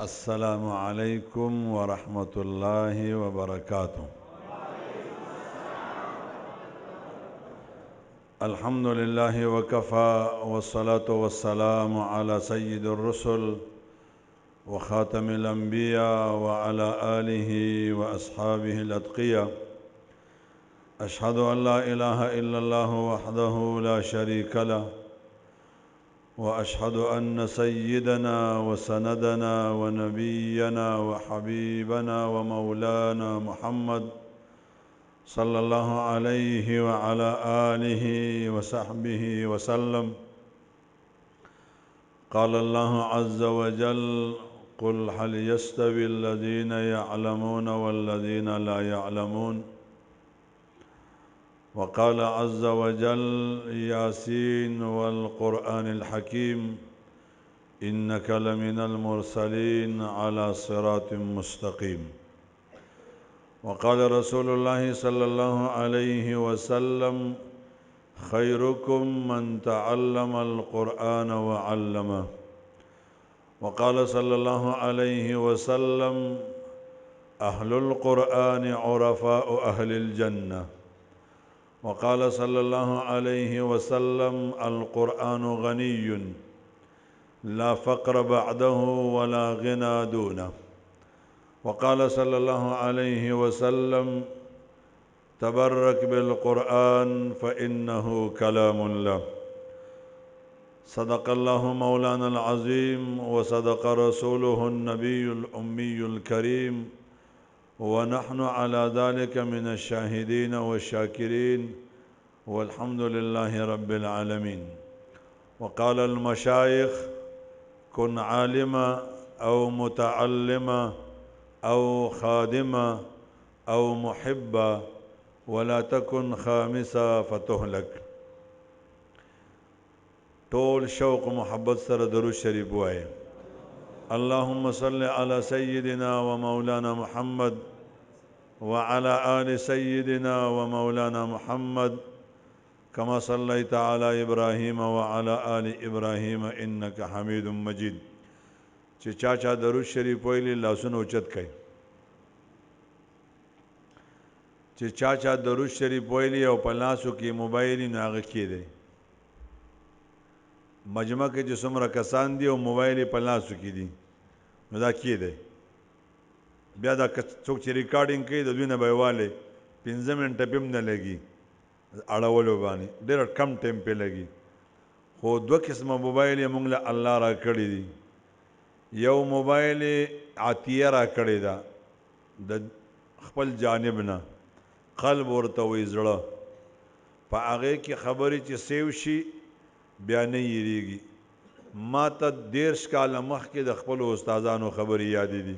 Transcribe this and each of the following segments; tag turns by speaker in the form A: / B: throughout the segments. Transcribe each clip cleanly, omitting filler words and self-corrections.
A: السلام عليكم ورحمة الله وبركاته. الحمد لله وكفى، والصلاة والسلام على سيد الرسل وخاتم الأنبياء وعلى آله وأصحابه الأتقياء. أشهد أن لا إله إلا الله وحده لا شريك له، وأشهد أن سيدنا وسندنا ونبينا وحبيبنا ومولانا محمد صلى الله عليه وعلى آله وصحبه وسلم. قال الله عز وجل: قل هل يستوي الذين يعلمون والذين لا يعلمون. وقال عز وجل: ياسين والقرآن الحكيم إنك لمن المرسلين على صراط مستقيم. وقال رسول الله صلى الله عليه وسلم: خيركم من تعلم القرآن وعلمه. وقال صلى الله عليه وسلم: أهل القرآن عرفاء أهل الجنة. وقال صلى الله عليه وسلم: القرآن غني لا فقر بعده ولا غنى دونه. وقال صلى الله عليه وسلم: تبرك بالقرآن فإنه كلام الله. صدق الله مولانا العظيم، وصدق رسوله النبي الأمي الكريم، ونحن على ذلك من الشاهدين والشاكرين، والحمد لله رب العالمين. وقال المشايخ: كن عالما أو متعلما أو خادما أو محبا، ولا تكن خامسا فتهلك. ټول شوق محبت سره درود شریف وایي. اللهم صل على سيدنا ومولانا محمد وعلى آل سيدنا ومولانا محمد كما صليت على إبراهيم وعلى آل إبراهيم إنك حميد مجيد. چې چا چا درود شریف ویلي لاسونه اوچت کړئ. چې چا چا درود شریف ویلي او په لاسو کې موبایل یې، نو هغه کښېږدئ. مجمع کې چې څومره کسان دي او موبایل یې په لاسو کې دي، نو دا کښېږدئ. بیا دا څوک چې ریکارډینګ کوي د دوی نه به یې والې 5 منټه پې هم نه لګي اړولو باندې، ډېر کم ټایم پې لګي. خو دوه قسمه موبایل یې موږ له الله راکړي دي. یو موبایل یې عطیه راکړې ده د خپل جانب نه، قلب ورته وایي زړه، په هغې کې خبرې چې سیو شي بیا نه یریږي. ما ته 30 کاله مخکې د خپلو استادانو خبرې یادې دي،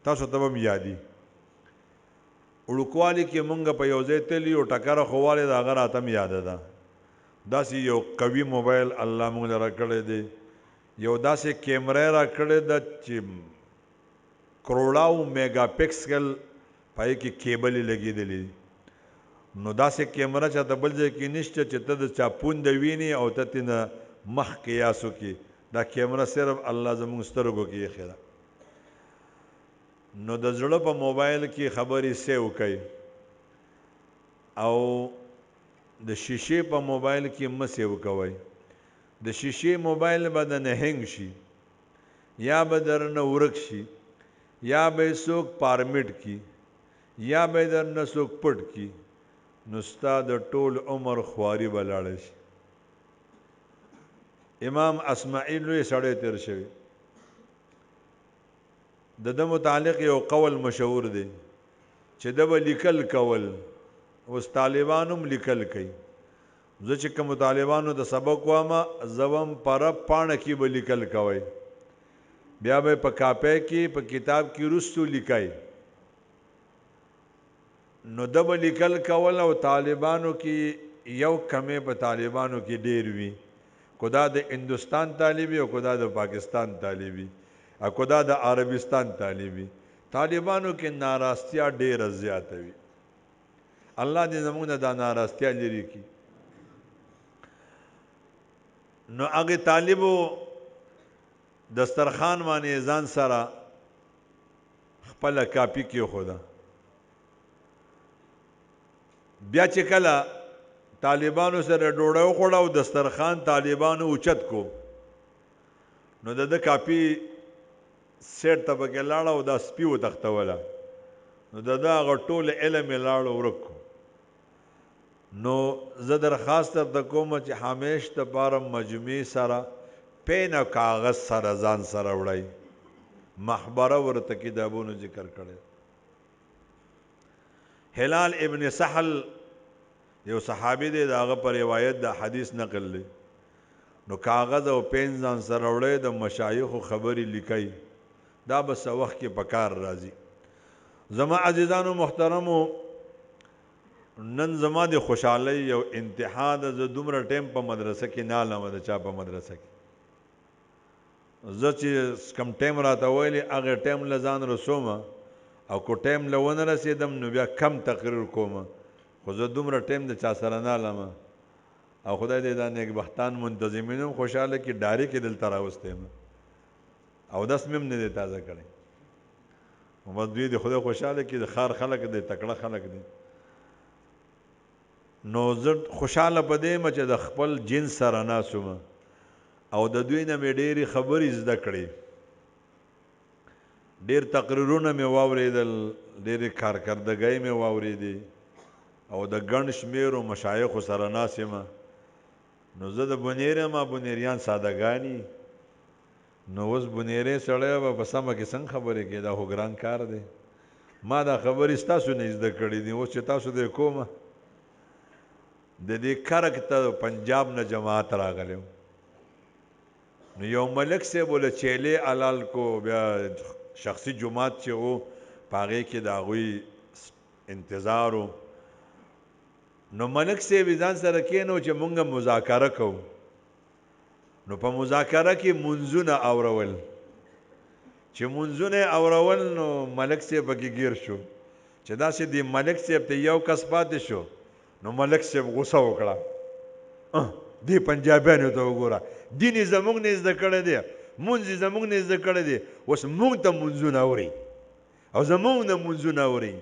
A: تاسو ته به هم یادي. وړوکوالي کې مونږ په یو ځای تللي یو، ټکره خو والې ده، هغه راته هم یاده ده. داسې یو قوي موبایل الله مونږ له راکړی دی، یو داسې کیمره یې راکړې ده چې کروړاو میګا پکسل په هغې کې کیبلې لګېدلې دي. نو داسې کیمره چاته بل ځای کې نشته چې ته د چا پونده وینې او ته ترې نه مخ قیاس وکړې. دا کیمره صرف الله زموږ سترګو کې ایښې ده. نو د زړه په موبایل کې خبرې سیو کوي او د شیشې په موبایل کې مه سیو کوئ. د شیشې موبایل به درنه هنګ شي، یا به درنه ورک شي، یا به یې څوک پارمیټ کړي، یا به یې درنه څوک پټ کړي، نو ستا د ټول عمر خواري به لاړه شي. امام اصمعي لوی سړی تېر شوی، د ده متعلق یو قول مشهور دی چې ده به لیکل کول. اوس طالبان هم لیکل کوي. زه چې کوم طالبانو ته سبق وایم، زه به هم په رب پاڼه کې به لیکل کوئ، بیا به په کاپۍ کې په کتاب کې وروستو لیکئ. نو ده به لیکل کول او طالبانو کې یو کمی په طالبانو کې ډېر وي، که دا د هندوستان طالب وي او که دا د پاکستان طالب وي او که دا د عربستان طالب وي، طالبانو کې ناراستیا ډېره زیاته وي. الله دې زموږ نه دا ناراستیا لرې کړي. نو هغې طالبو دسترخوان باندې ځان سره خپله کاپي کېښوده. بیا چې کله طالبانو سره ډوډۍ وخوړه او دسترخوان طالبانو اوچت کو، نو د ده کاپي سیټ ته پکې لاړه او دا سپي وتښتوله، نو د ده هغه ټول علم یې لاړو ورک کو. نو زه درخواست درته کوم چې همیش دپاره مجمع سره پین او کاغذ سره ځان سره وړئ. محبره ورته کتابونو ذکر کړی. هلال ابن سحل یو صحابي دی، د هغه په روایت دا حدیث نقل دی. نو کاغذ او پین ځان سره وړئ، د مشایخو خبرې لیکئ، دا به څه وخت کې په کار راځي. زما عزیزانو محترمو، نن زما د خوشحالۍ یو انتها ده. زه دومره ټایم په مدرسه کې نه علم د چا په مدرسه کې، زه چې کوم ټایم راته ویلې هغه ټایم له ځان رسوم، او کو ټایم له ونه رسېدم نو بیا کم تقریر کوم، خو زه دومره ټایم د چا سره نه علم. او خدای دې دا نیکبختان منتظمین هم خوشحاله کړي، ډایرک یې دلته راوستی یم او داس مې هم نه دی تازه کړی. نو بس دوی دې خدای خوشحاله کړي، د ښار خلک دی، تکړه خلک دی. نو زه خوشحاله په دې یم چې د خپل جنس سره ناست وم او د دوی نه مې ډېرې خبرې زده کړې، ډېر تقریرونه مې واورېدل، ډېرې کارکردګۍ مې واورېدې او د ګڼ شمېرو مشایخو سره ناست یم. نو زه د بونیر یم، بونیریان سادهګاني. نو اوس بونیری سړی به په سمه کې څنګه خبرې کوي؟ دا خو ګران کار دی. ما دا خبرې ستاسو نه زده کړې دي، اوس چې تاسو ته یې کومه. د دې کرک ته پنجاب نه جماعت راغلی و، نو یو ملک صاحب له چیلې حلال کو، بیا شخصي جومات چې و په هغې کې د هغوی انتظار و. نو ملک صاحب یې ځان سره کښېنو چې مونږ مذاکره کوو. نو په مذاکره کې منځونه اورول، چې منځونه اورول نو ملک صاحب پکې ګیر شو، چې داسې دی ملک صاحب ته یو کس پاتې شو. نو ملک صاحب غوسه وکړه، دې پنجابیانو ته وګوره، دین یې زموږ نه زده کړی دی، مونځ یې زموږ نه زده کړی دی، اوس مونږ ته مونځونه اوري او زموږ نه مونځونه اوري.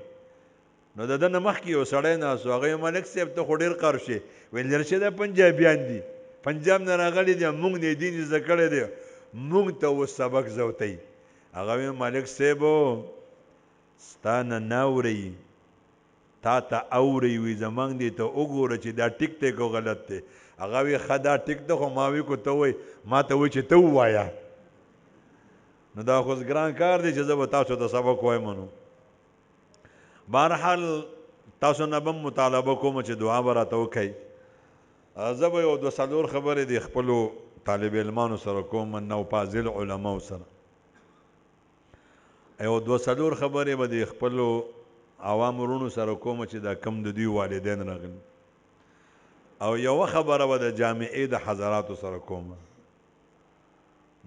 A: نو د ده نه مخکې یو سړی ناست و، هغه یې ملک صاحب ته خو ډېر قهر شي، ویل لرې چې دا پنجابیان دي، پنجاب نه راغلي دي، مونږ نه یې دین زده کړی دی، مونږ ته اوس سبق زوتوي. هغه ویل ملک صاحب ستا نه نه اوري، تا ته اوري، وي زمونږ دې ته وګوره چې دا ټیک دی که غلط دی. هغه وی ښه دا ټیک دی، خو ما وی کو ته وایي، ما ته وایي چې ته ووایه. نو دا خو ګران کار دی چې زه به تاسو ته سبق وایم. نو بهرحال تاسو نه به هم مطالبه کوم چې دعا به راته وکړئ. زه به یو دوه څلور خبرې د خپلو طالب علمانو سره کوم، نوفاضل علماو سره یو دوه څلور خبرې به د خپلو عوام وروڼو سره کوم چې دا کم د دوی والدین راغلي، او یوه خبره به د جامعې د حضراتو سره کوم.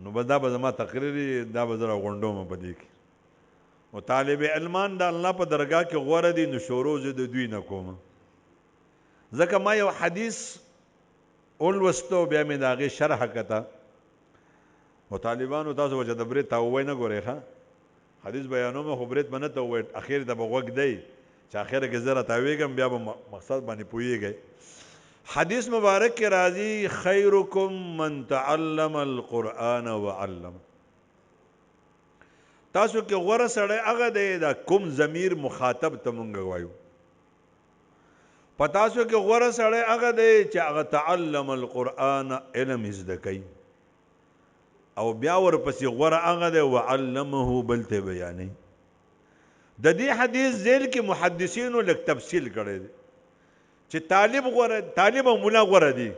A: نو بس دا به زما تقریر وي، دا به زه راغونډوم په دې کې. نو طالب علمان د الله په درګاه کې غوره دي، نو شروع زه د دوی نه کوم، ځکه ما یو حدیث ولوستو، بیا مې د هغې شرح کته. نو طالبانو تاسو به چې د برېت تاووی نه ګورئ، ښه حدیث بیانوم خو برېت به نه تاووی، اخر ته به غوږ دی چې اخره کې زه راتاوېږم، بیا به مقصد باندې پوهېږئ. حدیث مبارک کې راځي خیرکم من تعلم القرآن وعلم. تاسو کې غوره سړی هغه دی، دا کوم ضمیر مخاطب ته مونږ وایو، په تاسو کې غوره سړی هغه دی چې هغه تعلم القرآن علم زده کوي، او بیا ورپسې غوره هغه دی وعلمه بل ته بیانوي. د دې حدیث ذیل کې محدثینو لږ تفصیل کړی دی چې طالب غوره، طالب او ملا غوره دي،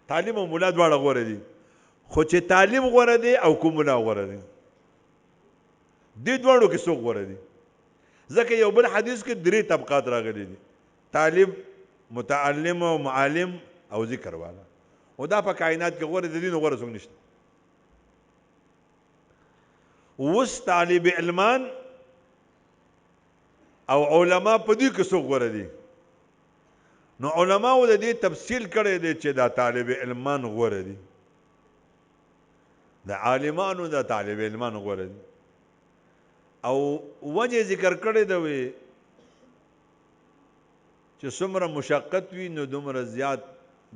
A: طالب او ملا دواړه غوره دي، خو چې طالب غوره دی او کوم ملا غوره دی، دې دواړو کې څوک غوره دي؟ ځکه یو بل حدیث کې درې طبقات راغلي دي، طالب، متعلم او معلم او ذکر والا. او دا په کائنات کې غوره دي، نو غوره څوک نشته. اوس طالب علمان او علما په دې کې څوک غوره دي؟ نو علماو د دې تفصیل کړی دی چې دا طالب علمان غوره دي، د عالمانو د طالب علمان غوره دي. او وجه ذکر کړې ده وی چې څومره مشقت وي نو دومره زیات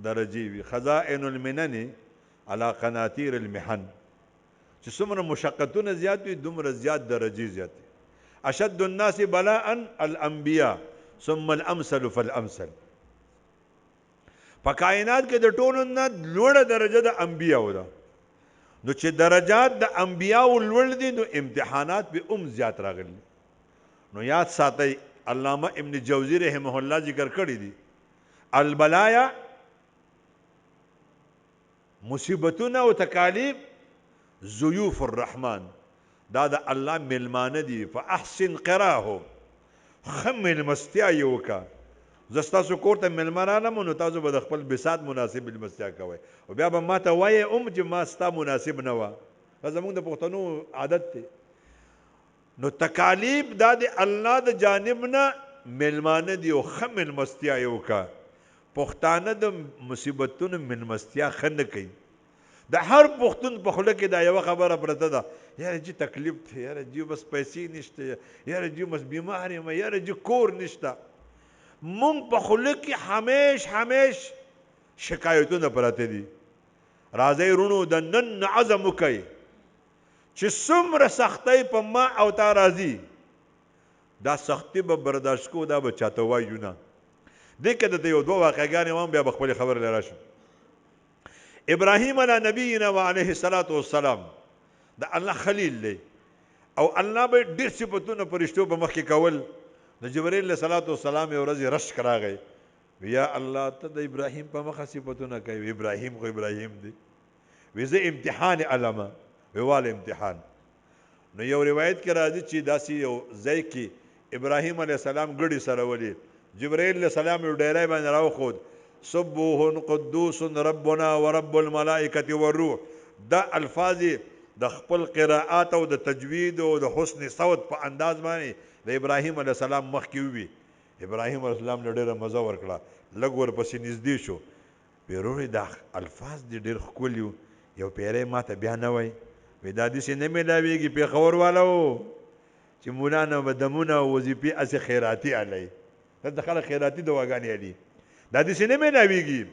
A: درجې وي. خزائن المنن علی قناطیر المحن، چې څومره مشقتونه زیات وي دومره زیات درجې زیات وي. اشد الناس بلاء الانبیاء ثم الامثل فالامثل. په کائنات کې د ټولو نه لوړه درجه د انبیاو ده، نو چې درجات د انبیاو لوړ دي نو امتحانات به هم زیات راغلي. نو یاد ساتئ، علامه ابن جوزی رحمه الله ذکر کړی دي، البلایا مصیبتونه او تکالیف ضیوف الرحمن، دا د الله میلمانه دي. فاحسن قراه، ښه میلمستیا یې وکړه. زه ستاسو کور ته میلمه رالم نو تاسو به د خپل بساط مناسب میلمستیا کوئ، او بیا به ما ته وایې هم چې ما ستا مناسب نه وه. دا زموږ د پښتنو عادت دی. نو تکالیف دا د الله د جانب نه میلمانه دي او ښه میلمستیا یې وکړه. پښتانه د مصیبتونو میلمستیا ښه نه کوي. د هر پښتون په خوله کې دا یوه خبره پرته ده، یاره جی تکلیف دی، یاره جی بس پیسې نشته، یاره جی بس بیمار یم، یاره جی کور نشته. مونږ په خوله کې همیش همیش شکایتونه پراته دي. راځئ وروڼو، د نن نه عزم وکړئ چې څومره سختۍ په ما او تا راځي دا سختي به برداشت کوو، دا به چاته وایو نه. دې کې درته یو دوه واقعګانې وایم، بیا به خپلې خبرې له راشم. ابراهیم علی نبینا و علیه الصلاة والسلام د الله خلیل دی، او الله به ډېر صفتونه فرشتو په مخ کې کول. نو جبرئیل علیه الصلاة والسلام یو ورځ رشک راغی، وی یا الله ته د ابراهیم په مخه صفتونه کوي، ابراهیم خو ابراهیم دی، وی زه امتحان علمه، وی واله امتحان. نو یو روایت کې راځي چې داسې یو ځای کې ابراهیم علیه السلام ګړي سره ولي، جبرئیل علیه السلام یو ډیری باندې راوخوت، سبوح قدوس ربنا ورب الملائکة والروح. دا الفاظ د خپل قراءات او د تجوید او د حسن صوت په انداز باندې د ابراهیم علیه السلام مخ کې ووی. ابراهیم علیه السلام له ډېره مزه ورکړه، لږ ورپسې نږدې شو، وی وروره دا الفاظ دې ډېر ښکلي وو، یو پیری ماته بیا نه وای. وی دا داسې نه میلاویږي پېښور والا و چې مولا نه به دمونه او وظیفې هسې خیراتي الي، دلته خلک خیراتي دواګانې الي، دا داسې نه میلاویږي.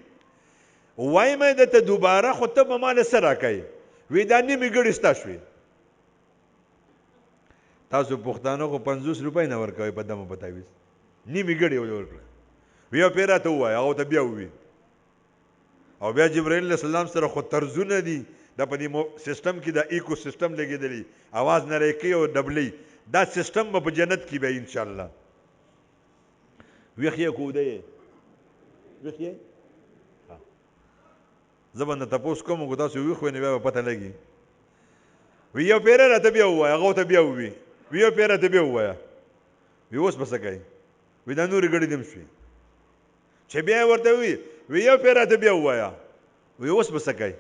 A: وایم یې درته دوباره، خو ته به ما له څه راکوې؟ وی دا نیمې ګړې ستا شوې. تاسو پښتانه خو 50 روپۍ نه ورکوئ په دمه په تعویذ، نیمې ګړې ولې ورکړه؟ وی یو پیر راته ووایه، هغه ورته بیا ووی. او بیا جبرئیل علیه السلام سره خو طرزونه دي، دا په دې سیستم کې دا ایکو سیستم لګېدلی، اواز نری کوي او ډبلوي، دا سیستم به په جنت کې بیا انشاءالله. ویښ یې که وده یې؟ ویښ یې؟ زه به نه تپوس کوم، که تاسو ویښ وئ نو بیا به پته لګي. وی یو پیری راته بیا ووایه، هغه ورته بیا ووی، وی یو پیری راته بیا ووایه. وی اوس به څه کوې؟ وی دا نورې ګړې دې هم شوې. چې بیا یې ورته ووی، وی یو پیری راته بیا ووایه. وی اوس به څه کوې؟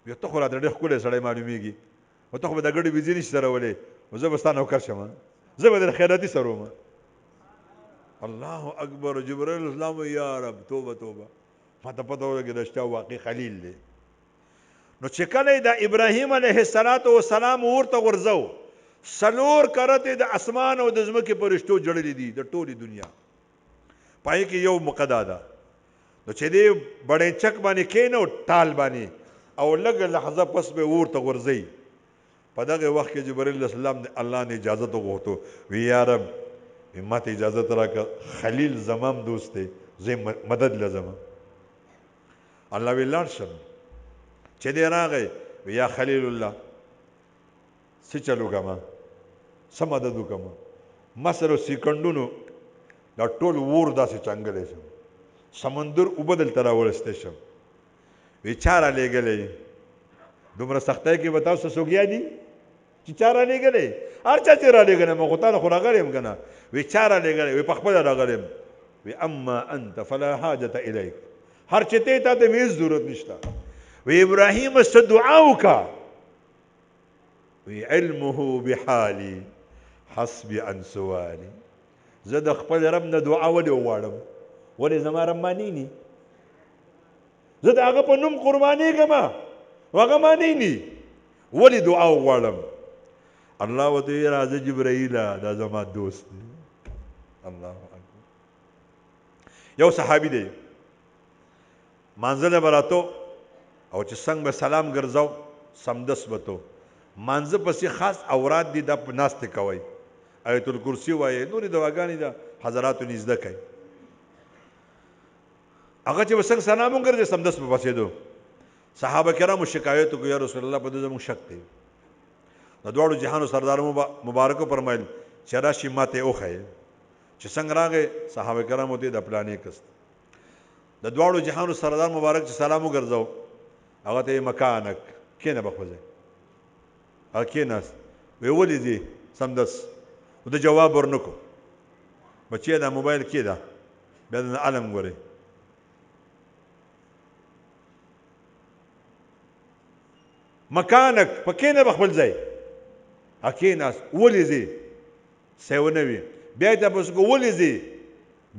A: وی ته خو راته ډېر ښکلی سړی معلومېږي، خو ته خو به دا ګړې ویزې نشي سرولی، نو زه به ستا نوکر شم، زه به در خیراتي سروم. الله اکبر. جبرئیل اسلام یا رب توبه توبه، ما ته پته ولګېده چې واقعي خلیل دی. نو چې کله د ابراهیم علیه السلام ورته غورځو، څلور کرتې د اسمان او د ځمکې پرشتو جړلې دي د ټولې دنیا، په هغې کې یو مقدا ده. نو چې دې بړېچک باندې کښېنه او ټال باندې او لږه لحظه پس به ورته غورځوي. په دغه وخت کې جبرئیل علیه السلام د الله نه اجازه وغوښتو، وی یا رب ما ته اجازه راکړه، خلیل زمام دوست دی، زه مدد لزم. الله وی لاړ شم. چې دی راغی، وی یا خلیل الله څه چل وکړم، څه مدد وکړم؟ ما سره سیکنډونو دا ټول ور داسې چنګلی شم، سمندر اوبه دلته راوړستی شم. وی چا رالیږلی؟ دومره سختۍ کې به تاسو څوک یادي چې چا رالیږلی؟ هر چا چې رالیږلی ما خو تا نه خو راغلی یم که نه. وی چا رالیږلی؟ وی په خپله راغلی یم. وی اما انت فلا حاجت الیک، هر چې ته تا ته مې هېڅ ضرورت نشته. وی ابراهیم څه دعا وکړه؟ وی علمه بحالی حسبي عن سوالي. زه د خپل رب نه دعا ولې وغواړم؟ ولې زما رب مانیني؟ زه د هغه په نوم قربانېږم، هغه مانیني، ولې دعا وغواړم؟ الله ورته وی راځه جبرائیله دا زما دوست دی. الله اکبر. یو صحابي دی، مانځه به راتو او چې څنګه به سلام ګرځاو سمدس به تو مانځه پسې خاص اوراد دي، دا په ناستې کوئ، آیت الکرسي وایې، نورې دواګانې د حضراتو نږدې کوي. هغه چې به څنګه سلام وګرځي سمدس به پاڅېدو. صحابه کرامو شکایت وکړ، یا رسول الله په ده زموږ شک دی. د دواړو جهانو سردار مبارک وفرمایل چې راشي ماته یې وښیې. چې څنګه راغی صحابه کرامو ته یې د پلانې کس د دواړو جهانو سردار مبارک چې سلام وګرځاو هغه ته یې مکانک کښېنه به خپل ځای. هغه کښېناست، ویې ولې ځې سمدس؟ نو ده جواب ورنکړو. بچیه دا موبایل کښېږده بیا درنه علم ګورې. مکانک په کښېنه به خپل ځای. هغه کښېناست، ولې ځې؟ څه یې ونه وي. بیا یې تپوس وکړو ولې ځې؟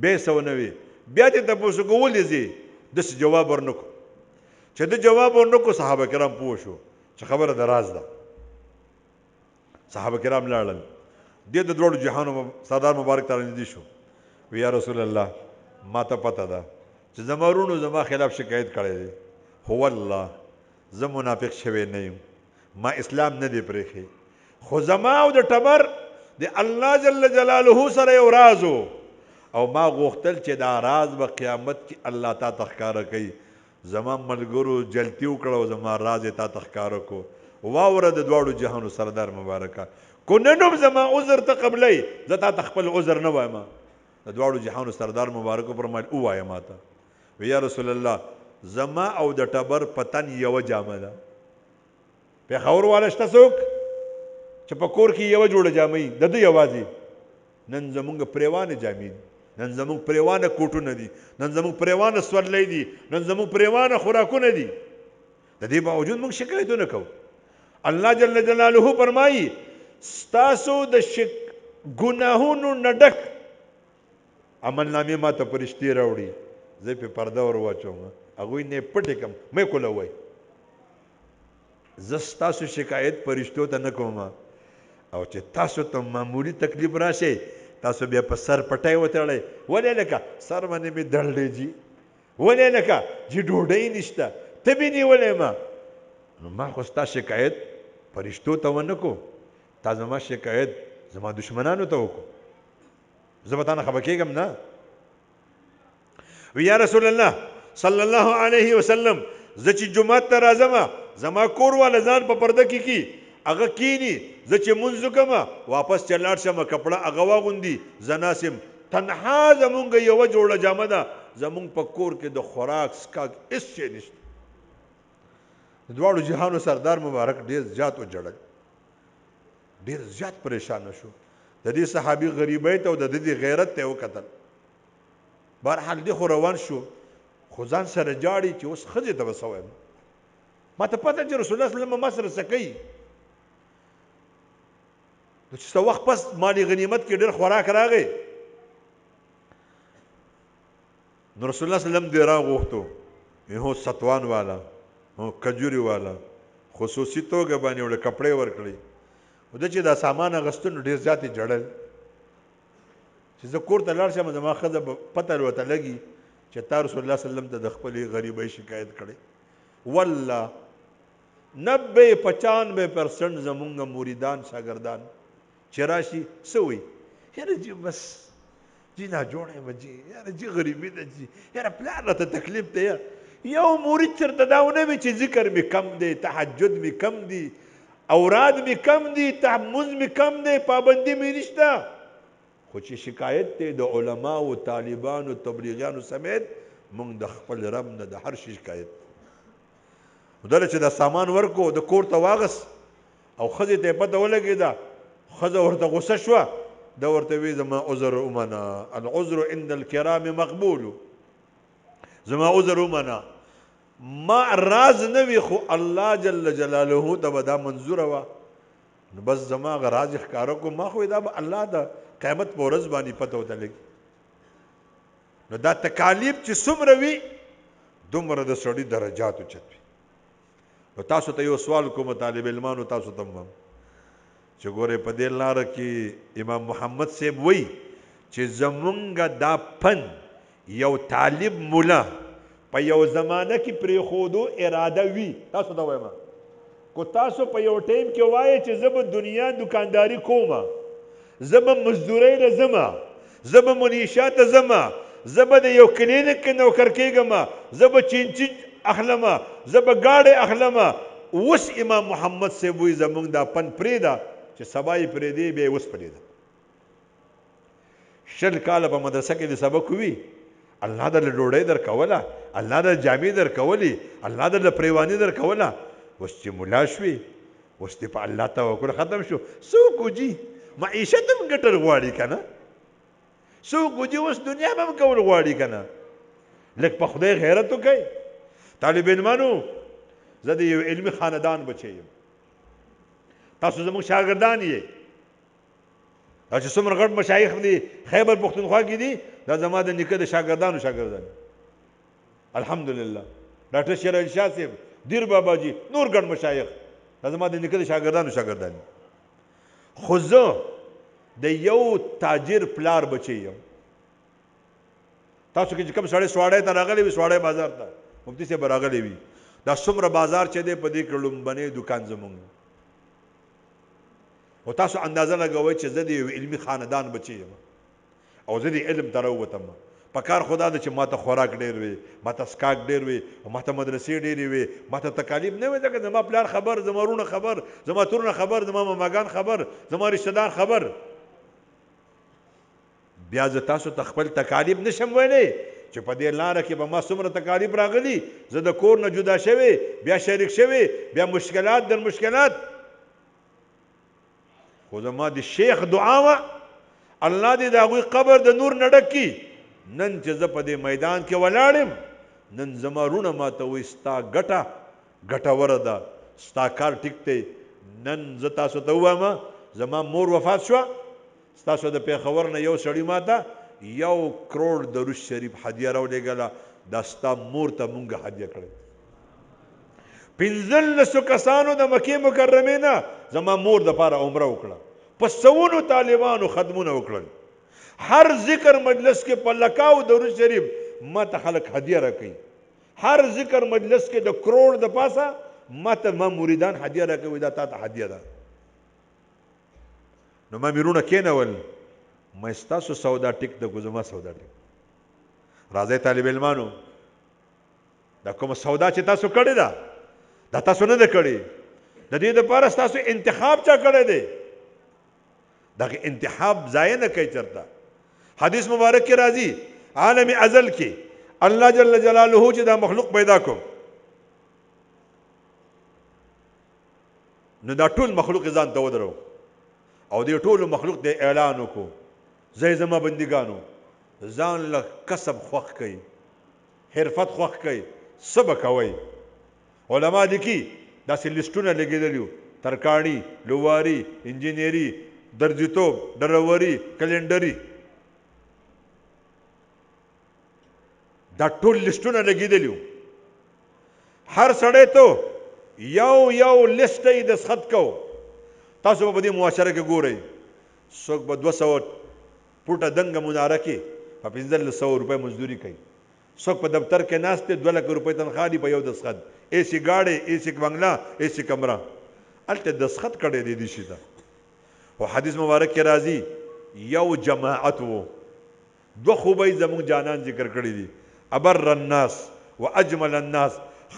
A: بیا یې څه ونه وي. بیا ترې تپوس وکړو ولې ځې؟ داسې جواب ورنه کړو. چې ده جواب ورنه کړو صحابه کرام پوه شو چې خبره د راز ده. صحابه کرام لاړل، دې د دواړو جهانو سردار مبارک ته رانږدې شو، وی یا رسول الله ما ته پته ده چې زما وروڼو زما خلاف شکایت کړی دی، خو والله زه منافق شوی نه یم، ما اسلام نه دی پرېښی، خو زما او د ټبر د الله جل جلاله سره یو راز و او ما غوښتل چې دا راز به قیامت کې الله تا ته ښکاره کوي. زما ملګرو جلتي وکړه او زما راز یې تا ته ښکاره کړو. واوره د دواړو جهانو سردار مبارکه، که نن هم زما عذر ته قبلوې، زه تا ته خپل عذر نه وایم. د دواړو جهانو سردار مبارک وفرمایل، ووایه ماته. وی یا رسول الله زما او د ټبر په تن یوه جامه ده. پېښور والا شته څوک چې په کور کې یوه جوړه جامه وي د ده یوازې؟ نن زمونږ پرېوانه جامې دي، نن زمونږ پرېوانه کوټونه دي، نن زمونږ پرېوانه سورلۍ دي، نن زمونږ پرېوانه خوراکونه دي. د دې باوجود موږ شکایتونه کوو. الله جل جلاله فرمایي ستاسو د شک ګناهونو نه ډک عمل نامې ما ته فرشتې راوړي، زه پې پرده ور واچوم، هغوی نه یې پټې کړم، مه یې کولوئ. زه ستاسو شکایت فرشتو ته نه کوم، او چې تاسو ته معمولي تکلیف راشي تاسو بیا په سر پټی وتړئ. ولې لکه سر باندې مې دړ دی جي، ولې لکه جي ډوډۍ نشته، ته مې نیولی ما. نو ما خو ستا شکایت فرشتو ته ونه کو، تا زما شکایت زما دشمنانو ته وکړو، زه به تا نه خفه کېږم نه. وی یا رسول الله صلی الله علیه وسلم، زه چې جومات ته راځم زما کور والا ځان په پرده کې کی، هغه کینی، زه چې مونځ وکړم واپس چې لاړ شم کپړه هغه واغوندي، زه ناست یم تنها. زمونږ یوه جوړه جامه ده، زمونږ په کور کې د خوراک څښاک هېڅ شی نشته. د دواړو جهانو سردار مبارک ډېر زیات وژړل، ډېر زیات پریشانه شو. د دې صحابي غریبۍ ته او د دې غیرت ته یې وکتل. بهرحال دی خو روان شو، خو ځان سره جاړي چې اوس ښځې ته به څه وایم، ما ته پته چې رسول الله صلی الله علیه وسلم ما سره څه کوي. نو چې څه وخت پس مالي غنیمت کې ډېر خوراک راغی، نو رسول الله صلی الله علیه وسلم دی راغوښتو، هو ستوان والا، هو کجوري والا، خصوصي توګه باندې وړه کپړې ورکړې. او ده چې دا سامان اخیستو نو ډېر زیات یې ژړل چې زه کور ته لاړ شم زما ښځه به پته ورته لګي چې تا رسول الله صلی الله علیه وسلم ته د خپلې غریبۍ شکایت کړی. والله 90-95% زمونږ مریدان شاګردان چې راشي څه وایي، یاره جي بس جي نا جوړه یم جي، یاره جي غریبي ده جي، یاره پلار راته تکلیف دی. یو مرید چېرته دا ونه وي چې ذکر مې کم دی، تهجد مې کم دی، اوراد مې کم دی، تحمز مې کم دی، پابندي مې نشته. خو چې شکایت دی د علماو، طالبانو، تبلیغیانو سمیت موږ د خپل رب نه د هر شي شکایت. نو دله چې دا سامان ورکو د کور ته واغس او ښځې ته یې پته ولګېده، ښځه ورته غوسه شوه، ده ورته وی زما عذر ومنه، العذر عند الکرام مقبول، زما عذر ومنه، ما راز نه وي خو الله جل جلاله ته به دا منظوره وه. نو بس زما هغه راز یې ښکاره کړو، ما خو دا به الله د قیامت په ورځ باندې پته ورته لګي. نو دا تکالیف چې څومره وي دومره د سړي درجات اوچت وي. نو تاسو ته یو سوال کوم طالب علمانو، تاسو ته هم وایم چې ګورئ په دې لاره کې امام محمد صاحب وایي چې زمونږ دا پن یو طالب مولا په یو زمانه کې پرېښودو اراده وي. تاسو ته وایم، که تاسو په یو ټایم کې وایئ چې زه به دنیا دکانداري کوم، زه به مزدورۍ له ځم، زه به ملیشا ته ځم، زه به د یو کلینیک کې نوکر کېږم، زه به چینچی اخلم، زه به ګاډی اخلم، اوس امام محمد صاحب وایي زمونږ دا پن پرېږده چې سبا یې پرېږدې بیا یې اوس پرېږده. 20 کاله په مدرسه کې د سبق وي، الله د له ډوډۍ درکوله، الله د جامې درکولې، الله د له پریواني درکوله، اوس چې ملا شوې اوس دې په الله توکل ختم شو. څوک وجي معیشت هم ګټل غواړي که نه، څوک وجي اوس دنیا به هم کول غواړي که نه. لږ په خدای غیرت وکړئ. طالب علمانو، زه د یو علمي خاندان بچی یم، تاسو زموږ شاګردان یې. دا چې څومره غټ مشایخ دي خیبر پښتونخوا کې دي، دا زما د نیکه د شاګردانو شاګردان. الحمدلله ډاکټر شیر علي شاه صاحب، دیر بابا جي، نور ګڼ مشایخ، دا زما د نیکه د شاګردانو شاګردان. خو زه د یو تاجر پلار بچی یم. تاسو کې چې کوم سړی سواړی ته راغلی وي، سواړی بازار ته مفتي صاحب راغلی وي، دا څومره بازار چې دی په دې کې لومبنی دکان زموږ. او تاسو اندازه لګوئ چې زه د یو علمي خاندان بچی یم او زه د علم ته راووتم. په کار خو دا ده چې ماته خوراک ډېر وي، ماته څښاک ډېر وي، ماته مدرسې ډېرې وي، ماته تکالیف نه وي، ځکه زما پلار خبر، زما وروڼه خبر، زما ترونه خبر، زما ماماګان خبر، زما رشته دار خبر. بیا زه تاسو ته خپل تکالیف نشم ویلی چې په دې لاره کې به ما څومره تکالیف راغلي. زه د کور نه جدا شوی، بیا شریک شوی، بیا مشکلات در مشکلات. خو زما د شیخ دعا وه، الله دې د هغوی قبر د نور نه ډک کړي. نن چې زه په دې میدان کې ولاړ یم، نن زما وروڼه ما ته وایي ستا ګټه ګټوره ده، ستا کار ټیک دی. نن زه تاسو ته ووایم، زما مور وفات شوه، ستاسو د پېښور نه یو سړي ما ته 1 کروڑ درود شریف هدیه راولېږله، دا ستا مور ته مونږ هدیه کړې. 15 کسانو د مکې مکرمې نه زما مور دپاره عمره وکړه، په سوونو طالبانو ختمونه وکړل. هر ذکر مجلس کې په لکاو درود شریف ما ته خلک هدیه راکوي. هر ذکر مجلس کې د کروڑ د پاسه ما ته ما مریدان هدیه راکوي، دا تا ته هدیه ده. نو ما مې وروڼه کښېنول، ما ستاسو سودا ټیک ده که زما سودا ټیک؟ راځئ طالب علمانو، دا کومه سودا چې تاسو کړې ده دا تاسو نه ده کړې، د دې دپاره ستاسو انتخاب چا کړی دی؟ دغه انتخاب ضایع نه کوي چېرته. حدیث مبارک کې راځي، عالم ازل کې الله جل جلاله چې دا مخلوق پیدا کو، نو دا ټول مخلوق ځان ته ودرو او دې ټولو مخلوق ته اعلان وکړو، زه زما بندګانو ځان له کسب خوښ کړئ، حرفت خوښ کړئ، څه به کوئ؟ علما لیکي داسې لیستونه لګېدلي وو، ترکاڼي، لواري، انجینري، درزیتوب، ډروري، کلینډري، دا ټول لیستونه لګېدلي وو. هر سړی ته یو یو لیست یې دستخط کو. تاسو به په دې معاشره کې ګورئ، څوک به 200 فوټه دنګه مناره کې په 1500 روپۍ مزدوري کوي، څوک په دفتر کې ناست دی 2 لکه روپۍ تنخوا دي په یو دستخط، اے سي ګاډی، اے سي بنګله، اے سي کمره، هلته دستخط کړی دی دې شي ته. خو حدیث مبارک کې راځي یو جماعت وو، دوه خوبۍ زموږ جانان ذکر کړي دي، ابر الناس و اجمل الناس،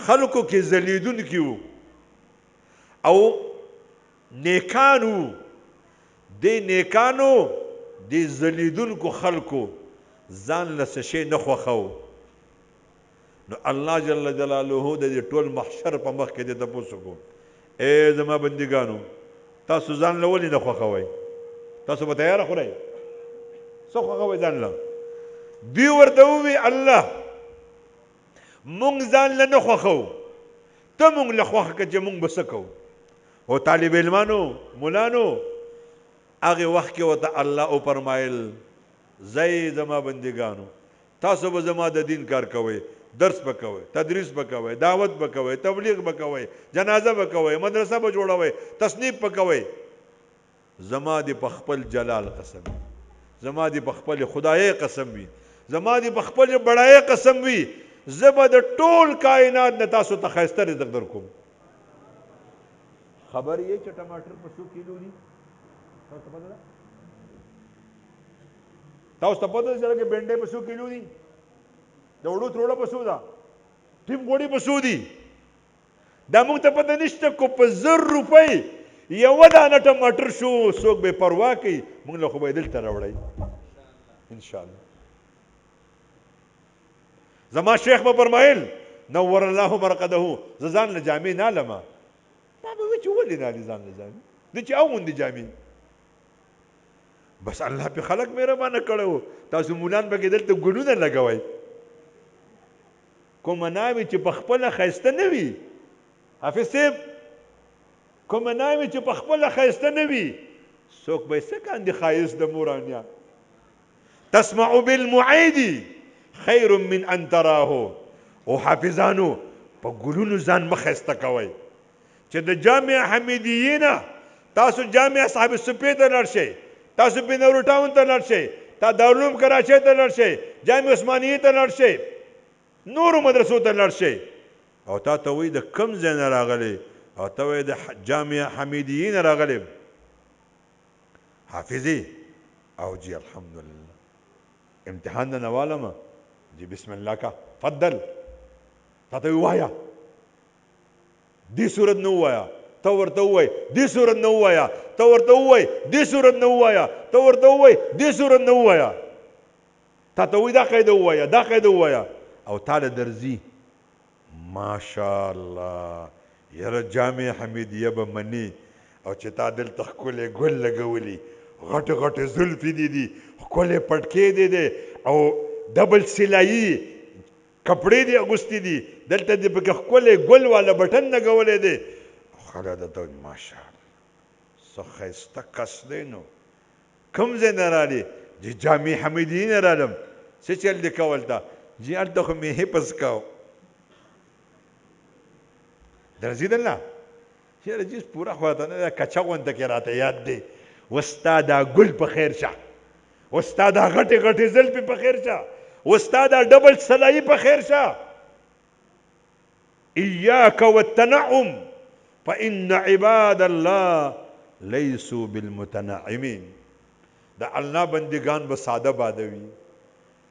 A: خلکو کې ځلېدونکي وو او نیکان وو. دې نیکانو دې ځلېدونکو خلکو ځان له څه شی نه خوښو. نو الله جل جلاله د دې ټول محشر په مخ کې دې تپوس وکړو، ای زما بندګانو تاسو ځان له ولې نه خوښوئ؟ تاسو به تیاره خورئ، څه خوښوئ ځان له؟ دوی ورته ووی الله مونږ ځان له نه خوښو، ته مونږ له خوښ کړه چې مونږ به څه کوو. او طالب علمانو مولانو هغې وخت کې ورته الله وفرمایل، ځئ زما بندګانو تاسو به زما د دین کار کوئ، درس به کوئ، تدریس به کوئ، دعوت به کوئ، تبلیغ به کوئ، جنازه به کوئ، مدرسه به جوړوئ، تصنیف به کوئ. زما دې په خپل جلال قسم وي، زما دې په خپلې خدایۍ قسم وي، زما دې په خپلې بړایۍ قسم وي، زه به د ټول کائنات نه تاسو ته ښایسته رزق درکوم. خبر یې چې ټماټر په څو کیلو دي؟ تاسو ته پته ده؟ تاسو ته پته ده چې بینډۍ په څو کیلو دي؟ د وړو تروړه په څو ده؟ ټیم غوړي په څو دي؟ دا موږ ته پته نشته. کو په 1000 روپۍ یوه دانه ټماټر شو، څوک به پروا کوي؟ موږ له خو به یې دلته راوړی انشاءالله. زما شیخ به فرمایل نور الله مرقده، زه ځان له جامې نه لمه. ما به وی چې ولې نه لې ځان له جامې؟ دی چې اغوندي جامې، بس الله په خلک مهربانه کړی و. تاسو مولان پکې دلته ګلونه لګوئ. کومه ناوې چې په خپله ښایسته نه وي، حافظ صاحب، کومه ناوې چې په خپله ښایسته نه وي، څوک به یې څه کاندي ښایست د مور او نیا؟ تسمع بالمعید خیر من ان تراه. او حافظانو، په ګلونو ځان مه ښایسته کوئ. چې د جامعه حمیدیې نه تاسو جامعه صاحب سپې ته لاړ شئ، تاسو بنورو ټاون ته لاړ شئ، تا دارالعلوم کراچۍ ته لاړ شئ، جامعه عثمانیې ته لاړ شئ، نورو مدرسو ته لاړ شئ، او تا ته وایي د کوم ځای نه راغلی، او ته وایې د جامعه حمیدیې نه راغلی حافظې، او جی الحمدلله امتحان د نه والم، جی بسم الله کا فضل، تا ته وایه دې صورت نه ووایه، ته ورته ووایه دې صورت نه ووایه، ته ورته ووایه دې صورت نه ووایه، ته ورته ووایه دې صورت نه ووایه، تا ته وایي دا قاعده ووایه، دا قاعده ووایه، او تا له درځي ماشاءالله یاره جامع حمیدیه به مني. او چې تا دلته ښکلی ګل لګولي، غټې غټې زلفې دي دي، ښکلې پټکې دي دي، او ډبل سلایي کپړې دې اغوستې دي، دلته دې پکې ښکلی ګل والا بټن لګولی دی، خلک درته وایي ماشاءالله څه ښایسته کس دی، نو کوم ځای نه راغلې؟ جي جامع حمیدیې نه رالم. څه چل دې کول ته؟ جي هلته خو مې حفظ کاو. درځي دلته چېرې جیس پوره خو راته نه ده، کچه غونته کې راته یاد دی. وستا دا ګل په خیر شه، وستا دا غټې غټې زلفې په خیر شه، وستا دا ډبل سلایي په خیر شه. ایاک والتنعم فإن عباد الله ليسوا بالمتنعمين. د الله بندگان به ساده باده وي،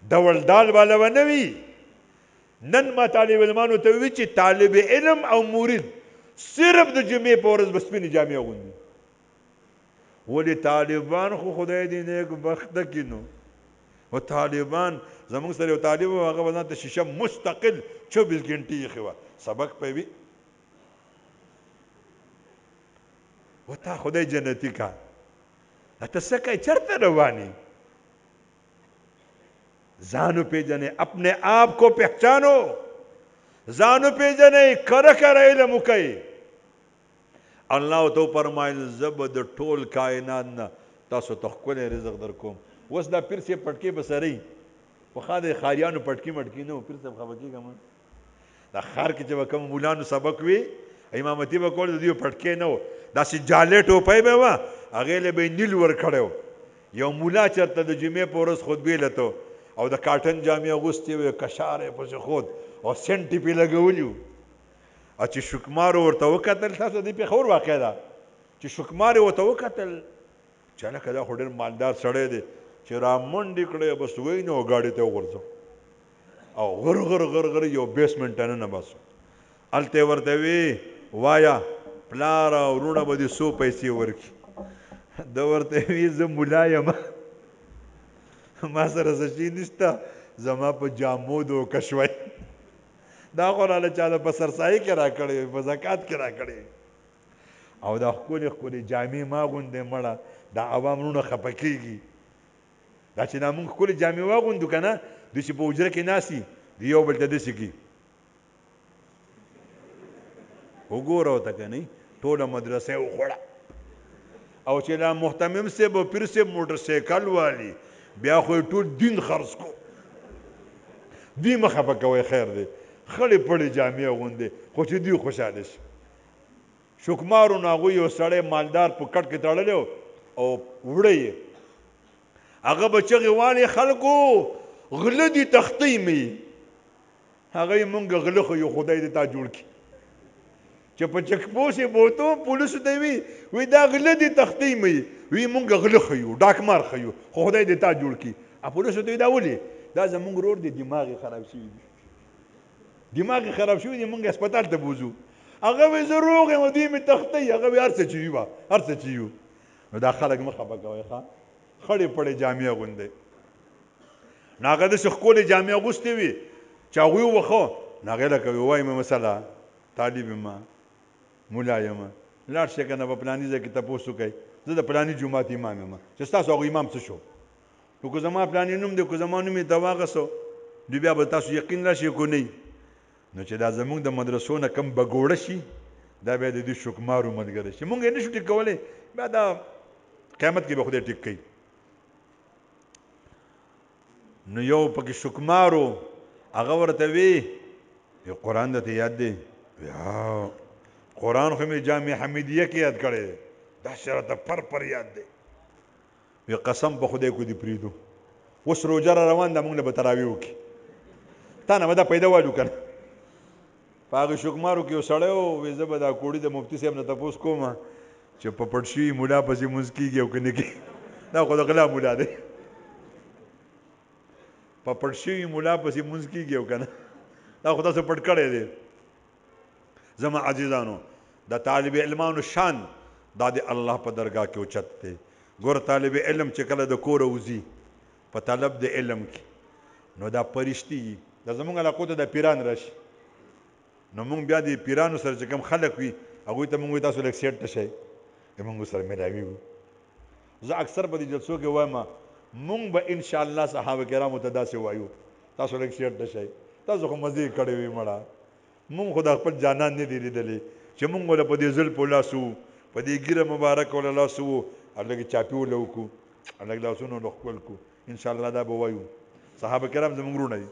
A: ډول ډال والا به نه وي. نن ما طالب علمانو ته وویل چې طالب علم او مرید صرف د جمعې په ورځ به سپینې جامې اغوندي. ولې طالبان خو خدای دې نیک بخته کړي. نو او طالبان زموږ سره یو طالب و، هغه به ځان ته شیشه مستقل 24 ګنټې ایښې وه، سبق پې وي. و تا خدای جنتي کا، ته څه کوې، چېرته روان یې؟ ځان وپېژنئ، اپنے آپ کو پہچانو، ځان وپېژنئ، کره کره علم وکړئ. الله ورته وفرمایل زه به د ټول کائنات نه تاسو ته ښکلی رزق درکوم. اوس دا پیر صاحب پټکې به سره وي، پخوا د ښاریانو پټکي مټکي نه وو. پیر صاحب خفه کېږه مه، دا ښار کې چې به کوم مولانو سبق وي، امامتي به کول، د دوی پټکې نه وو، داسې جالې ټوپۍ به وه، هغې له به یې نیل ورکړی و. یو مولا چېرته د جمعې په ورځ خطبې له ته او د کاټن جامې اغوستې وې، کشار یې پسې ښود او سینټ یې پرې لګولي وو. او چې شکمارو ورته وکتل، تاسو د دې پېښور واقعه ده، چې شکمار یې ورته وکتل چې هلکه دا خو ډېر مالدار سړی دی، چې را منډې کړې بس وایي نو ګاډي ته وغورځو او غر غر غر غر یو بیسمنټ ته ننباسو. هلته یې ورته وی وایه پلار او وروڼه به دې څو پیسې ورکړي؟ ده ورته وی زه ملا یم، ما سره څه شی نشته، زما په جامو دوکه شوی، دا خو راله چا د په سرسایي کې راکړی وي، په زکات کې راکړی وي، او دا ښکلې ښکلې جامې ما غوندې مړه دا عوام وروڼه خفه کېږي. دا چې دا موږ ښکلې جامې واغوندو که نه، دوی چې په حجره کې ناست دي، دوی یو بل ته داسې کړي، وګوره ورته که نه ټوله مدرسه یې وخوړه. او چې لا محتمم صاحب او پیر صاحب موټر سایکل والي، بیا خو یې ټول دین خرڅ کو. دوی مه خفه کوئ، خیر دی، خړې پړې جامې اغوندې، خو چې دوی خوشحاله شي. شوکمارو نو هغوی یو سړی مالدار په کټ کې تړلی و، او وړی یې. هغه به چغې والې خلکو غله دي تښتئ مې. هغه یې مونږ غله خو یو خدای دې تا جوړ کړي. چې په چک پوسټ یې بوتو پولیسو ته وی وی دا غله دي تښتئ مې، وی مونږ غله ښه یو، ډاکمار ښه یو، خو خدای دې تا جوړ کړي. پولیسو ته دا ولې؟ دا زمونږ ورور دی، دماغ یې خراب شوی دی، دماغ یې خراب شوی دی، مونږ هسپتال ته بوځو. هغه وی زه روغ یم، دوی مې تښتئ. هغه وی هر څه چې وي هر څه چې یو. نو دا خلک مه خفه کوئ، ښه خړې پړې جامې اغوندئ. نو هغه داسې ښکلې جامې اغوستې وي چې هغوی ووښه، نو هغې لکه وي وایي مې مثلا طالب یم، ملا یم، لاړ شئ که نه په پلاني ځای کې تپوس وکړئ، زه د پلاني جومات امام یم، چې ستاسو هغه امام څه شو؟ نو که زما پلاني نوم دی، که زما نوم یې ته واخیستو، نو بیا به تاسو یقین راشي که نه؟ نو چې دا زمونږ د مدرسو نه کم بګوړه شي، دا بیا د دې شوکمارو ملګری شي، مونږ یې نشو ټیک کولی، بیا دا قیامت کې به خدای ټیک کوي. نو یو پکې شوکمارو هغه ورته وی، قرآن درته یاد دی؟ یا قرآن خو مې جامع حمیدیه کې یاد کړی دی، داسې راته پر پر یاد دی. وی قسم په خدای کو دې پرېږدو، اوس روژه را روان ده، موږ له به تراویح وکړي، تا نه به دا پیدا والو که نه. په هغې شوکمارو کې یو سړی و، وی زه به دا کوړي د مفتي صاحب نه تپوس کوم چې په پټ شوي ملا پسې مونځ کېږي او که نه کېږي. دا خو د غلا ملا دی، په پټ شوي ملا پسې مونځ کېږي او که نه، دا خو تاسو پټ کړی دی. زما عزیزانو، د طالب علمانو شان دا د الله په درگاه کې اوچت دی. ګور طالب علم چې کله د کوره وځي په طلب د علم کې، نو دا پرشتي دا زمونږ علاقو ته د پیران راشي، نو مونږ بیا د پیرانو سره چې کوم خلک وي هغوی ته مونږ وایو تاسو لږ سیټ ته شئ، مونږ سره ملاویږو. زه اکثر په دې جلسو کې وایم مونږ به انشاءالله صحابه کرامو ته داسې وایو تاسو لږ سیټ ته شئ، تاسو خو مزې کړې وي مړه، مونږ خو د خپل جانان نه دي لیدلی چې مونږ له په دې زلفو لاس وو، په دې ږیره مبارکه له لاس وو، او لږ چاپي وله وکړو، او لږ لاسونه له ښکل کړو، انشاءالله دا به وایو. صحابه کرام زمونږ وروڼه دي.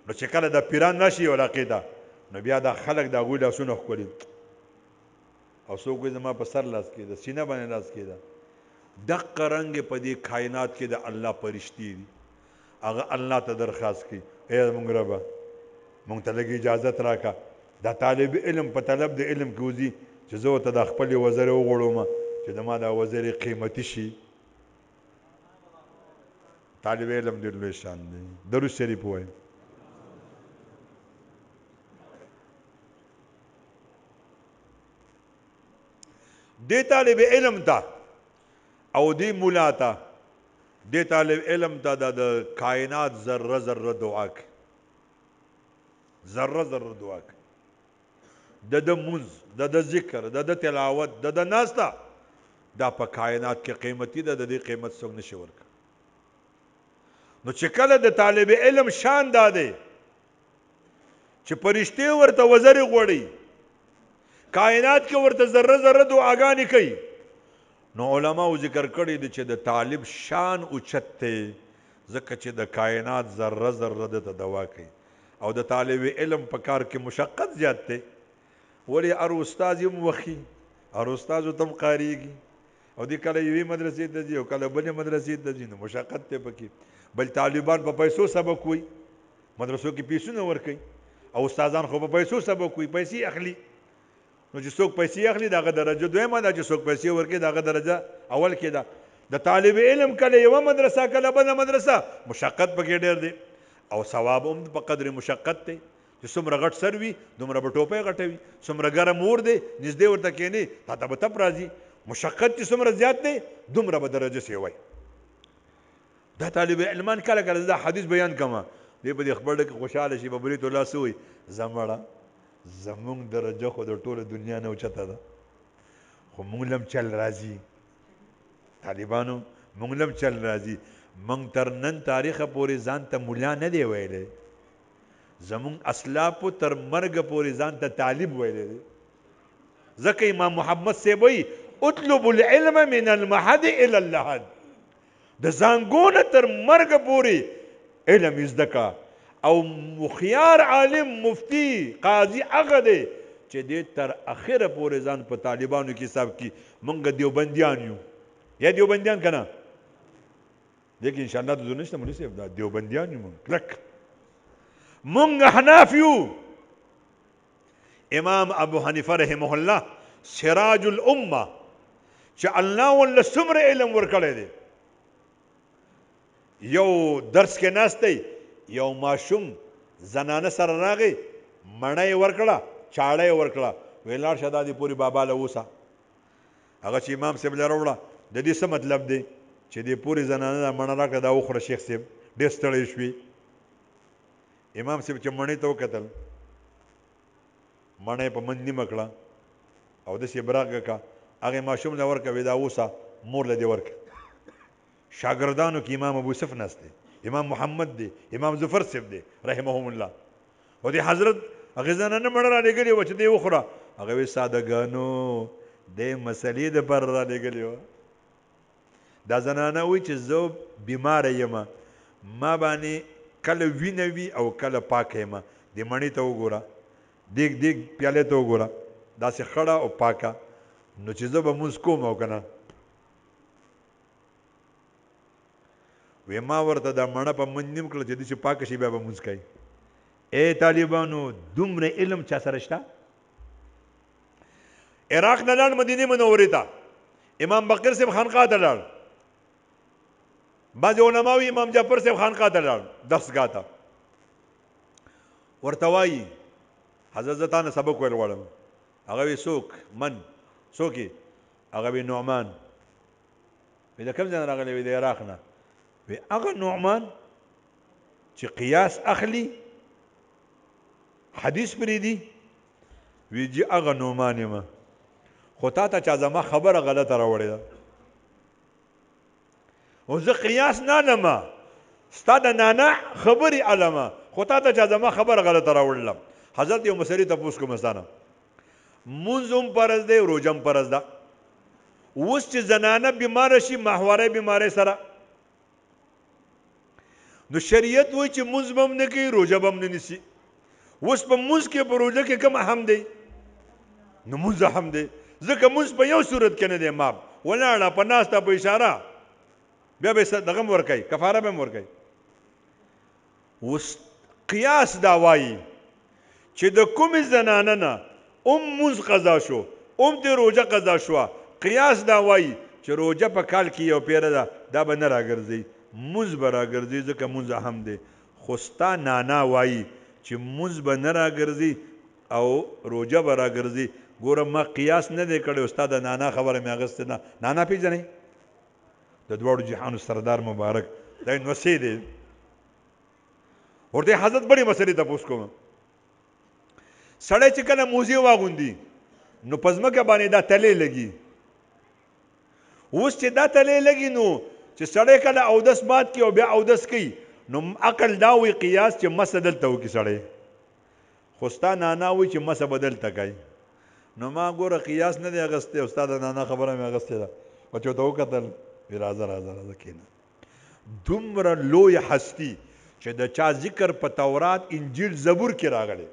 A: نو چې کله دا پیران راشي یو علاقې ته، نو بیا دا خلک د هغوی لاسونه ښکلي، او څوک وایي زما په سر لاس کېده، سینه باندې لاس کېده. دقه رنګ په دې کائنات کې د الله پرشتې دي، هغه الله ته درخواست کوي، ای زمونږ ربه مونږ ته لږ اجازت راکړه، دا طالب علم په طلب د علم کې وځي چې زه ورته دا خپلې وزرې وغوړوم چې زما دا وزرې قیمتي شي. طالب علم ډېر لوی شان دی. درود شریف ووایئ. دې طالب علم ته او دې مولا ته، دې طالب علم ته د کائنات ذره ذره دعا کوي، ذره ذره دعا کوي. د ده مونځ، د ده ذکر، د ده تلاوت، د ده ناسته دا په کائنات کې قیمتي ده، د دې قیمت څوک نشي ورکړ. نو چې کله د طالب علم شان دا دی چې پرشتې ورته وزرې غوړي، کائنات کې ورته ذره ذره دعاګانې کوي، نو علماو ذکر کړی دی چې د طالب شان اوچت دی، ځکه چې د کائنات ذره ذره ده ته دوا کوي. او د طالب علم په کار کې مشقت زیات دی، ولې هر استاد یې هم وخي، هر استاد ورته هم قاریږي، او دی کله یوې مدرسې ته ځي او کله بلې مدرسې ته ځي، نو مشقت دی پکې. بل طالبان په پیسو سبق وایي، مدرسو کې پیسونه ورکوي، او استادان خو په پیسو سبق وایي، پیسې اخلي. نو چې څوک پیسې اخلي د هغه درجه دویمه ده، چې څوک پیسې ورکوي د هغه درجه اول کې ده. د طالب علم کله یوه مدرسه کله بله مدرسه، مشقت پکې ډېر دی، او ثواب هم په قدر مشقت دی. چې څومره غټ سر وي دومره به ټوپۍ غټه وي، څومره ګرم اور دی نږدې ورته کښېنې تا ته به تپ راځي. مشقت چې څومره زیات دی دومره به درجه سیوی. دا طالب علمان کله کله دا حدیث بیان کړم، دی په دې خبره کې خوشحاله شي، په بریتو لاس ووایي زمړه زمونږ درجه خو د ټوله دنیا نه اوچته ده، خو مونږ لم چل راځي طالبانو، مونږ لم چل راځي. مونږ تر نن تاریخه پورې ځان ته ملا نه دی ویلی، زمونږ اسلافو تر مرګه پورې ځان ته طالب ویلی دی. ځکه امام محمد صاحب وایي اطلب العلم من المهد الی اللحد، د زانګو نه تر مرګه پورې علم یې زده کړه. او هوښیار عالم مفتی قاضي هغه دی چې دې تر اخره پورې ځان په طالبانو کې حساب کړي. مونږ دیوبندیان یو، یا دیوبندیان که نه؟ دې کې انشاءالله د نشته مولوي صاحب، دا دیوبندیان یو مونږ کلک، مونږ احناف یو. امام ابو حنیفه رحمه الله سراج الامه چې الله ورله څومره علم ورکړی دی، یو درس کې ناست دی، یو ماشوم زنانه سره راغی، مڼه یې ورکړه، چاړه یې ورکړه، ویې لاړ شه دا دې پورې بابا له اوسه. هغه چې امام صاحب له راوړه، د دې څه مطلب دی چې دې پورې زنانه دا مڼه راکړه، دا وخوره شیخ صاحب، ډېر ستړی شوې. امام صاحب چې مڼې ته وکتل، مڼه یې په منځ نیمه کړه او داسې یې برغه کړه، هغې ماشوم له ورکړه، ویې دا اوسه مور له دې ورکړه. شاګردانو کې امام ابو یوسف ناست دی، امام محمد دی، امام ظفر صاحب دی رحمهم الله. او دې حضرت هغې زنانه مڼه رالیږلې وه چې دی وخوره. هغه وی سادهګانو دې مسلې دپاره رالیږلې وه. دا زنانه وایي چې زه بیماره یم، ما باندې کله وینه وي او کله پاکه یم. دې مڼې ته وګوره، دیګ دیګ پیالې ته وګوره، داسې خړه او پاکه، نو چې زه به مونځ کوم او که نه؟ وی ما ورته دا مڼه په منځ نیم کړه چې داسې پاکه شي بیا به مونځ کوي. ای طالبانو، دومره علم چا سره شته؟ عراق نه لاړ مدینې منورې ته، امام بقیر صاحب خانقاه ته لاړ، بعضې علما وایي امام جعفر صاحب خانقاه ته لاړ درسګاه ته. ورته وایي حضرت زه تا نه سبق ویل غواړم. هغه وایي څوک؟ من څوک یې؟ هغه وایي نعمان. وایي د کوم ځای نه راغلی؟ وایي د عراق نه. وایي هغه نعمان چې قیاس اخلي حدیث پرېږدي؟ وی جی هغه نعمان یم، خو تا ته چا زما خبره غلطه راوړې ده او زه قیاس نه علم، ستا د نانا خبرې علم، خو تا ته چا زما خبره غلطه راوړله. حضرت یو مسلې تپوس کوم ستا نه، مونځ هم فرض دی، روژه هم فرض ده. اوس چې زنانه بیماره شي ماهوارۍ بیمارۍ سره، نو شریعت وایي چې مونځ به هم نه کوي، روژه به هم نه نیسي. اوس په مونځ کې په روژه کې کوم اهم دی؟ نو مونځ اهم دی، ځکه مونځ په یو صورت کې نه دی معاف، ولاړه په ناسته په اشاره بیا به یې دغه هم ورکوي، کفاره به هم ورکوي. اوس قیاس دا وایي چې د کومې زنانه نه هم مونځ قضا شو، هم دې روژه قضا شوه، قیاس دا وایي چې روژه په کال کې یو پیره ده، دا به نه راګرځي، مونځ به راګرځي، ځکه مونځ اهم دی. خو ستا نانا وایي چې مونځ به نه راګرځي او روژه به راګرځي. ګوره ما قیاس نه دی کړی، ستا د نانا خبره مې اخیستې ده. نانا پېژنئ؟ د دواړو جهانو سردار مبارک دا یې نوسې دی. ورته حضرت بلې مسلې تپوس کوم. سړی چې کله موزې واغوندي نو په ځمکه باندې دا تلې لګي. اوس چې دا تلې لګي نو چې سړی کله اودس مات کړي او بیا اودس کوي، نو عقل دا وایي قیاس چې مسه دلته وکړي سړی، خو ستا نانا وایي چې مسه به دلته کوي. نو ما ګوره قیاس نه دی اخیستی او ستا د نانا خبره مې اخیستې ده. او چې ورته وکتل وایي راځه راځه راځه کښېنه. دومره لوی هستی چې د چا ذکر په تورات انجیل زبور کې راغلی،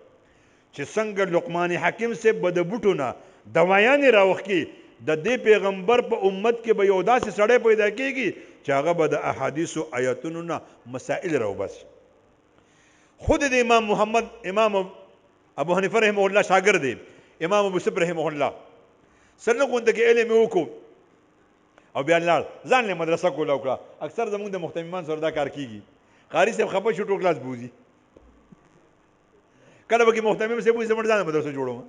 A: چې څنګه لقمان حکیم صاحب به د بوټو نه دوایانې راوښکي، د دې پیغمبر په امت کې به یو داسې سړی پیدا کیږي چې هغه به د احادیثو آیتونو نه مسائل راوباسي. خود د امام محمد امام ابو حنیفه رحمه الله شاګرد دی، امام ابو یوسف رحمه الله څه لږ غونډه کې علم یې وکړو او بیا لاړ ځان له مدرسه کوله وکړه. اکثر زموږ د مهتممان سره دا کار کیږي، قاري صاحب خفه شو ټول کلاس بوځي. کله به کې مهتمم صاحب وایي زه ځان مدرسه جوړوم،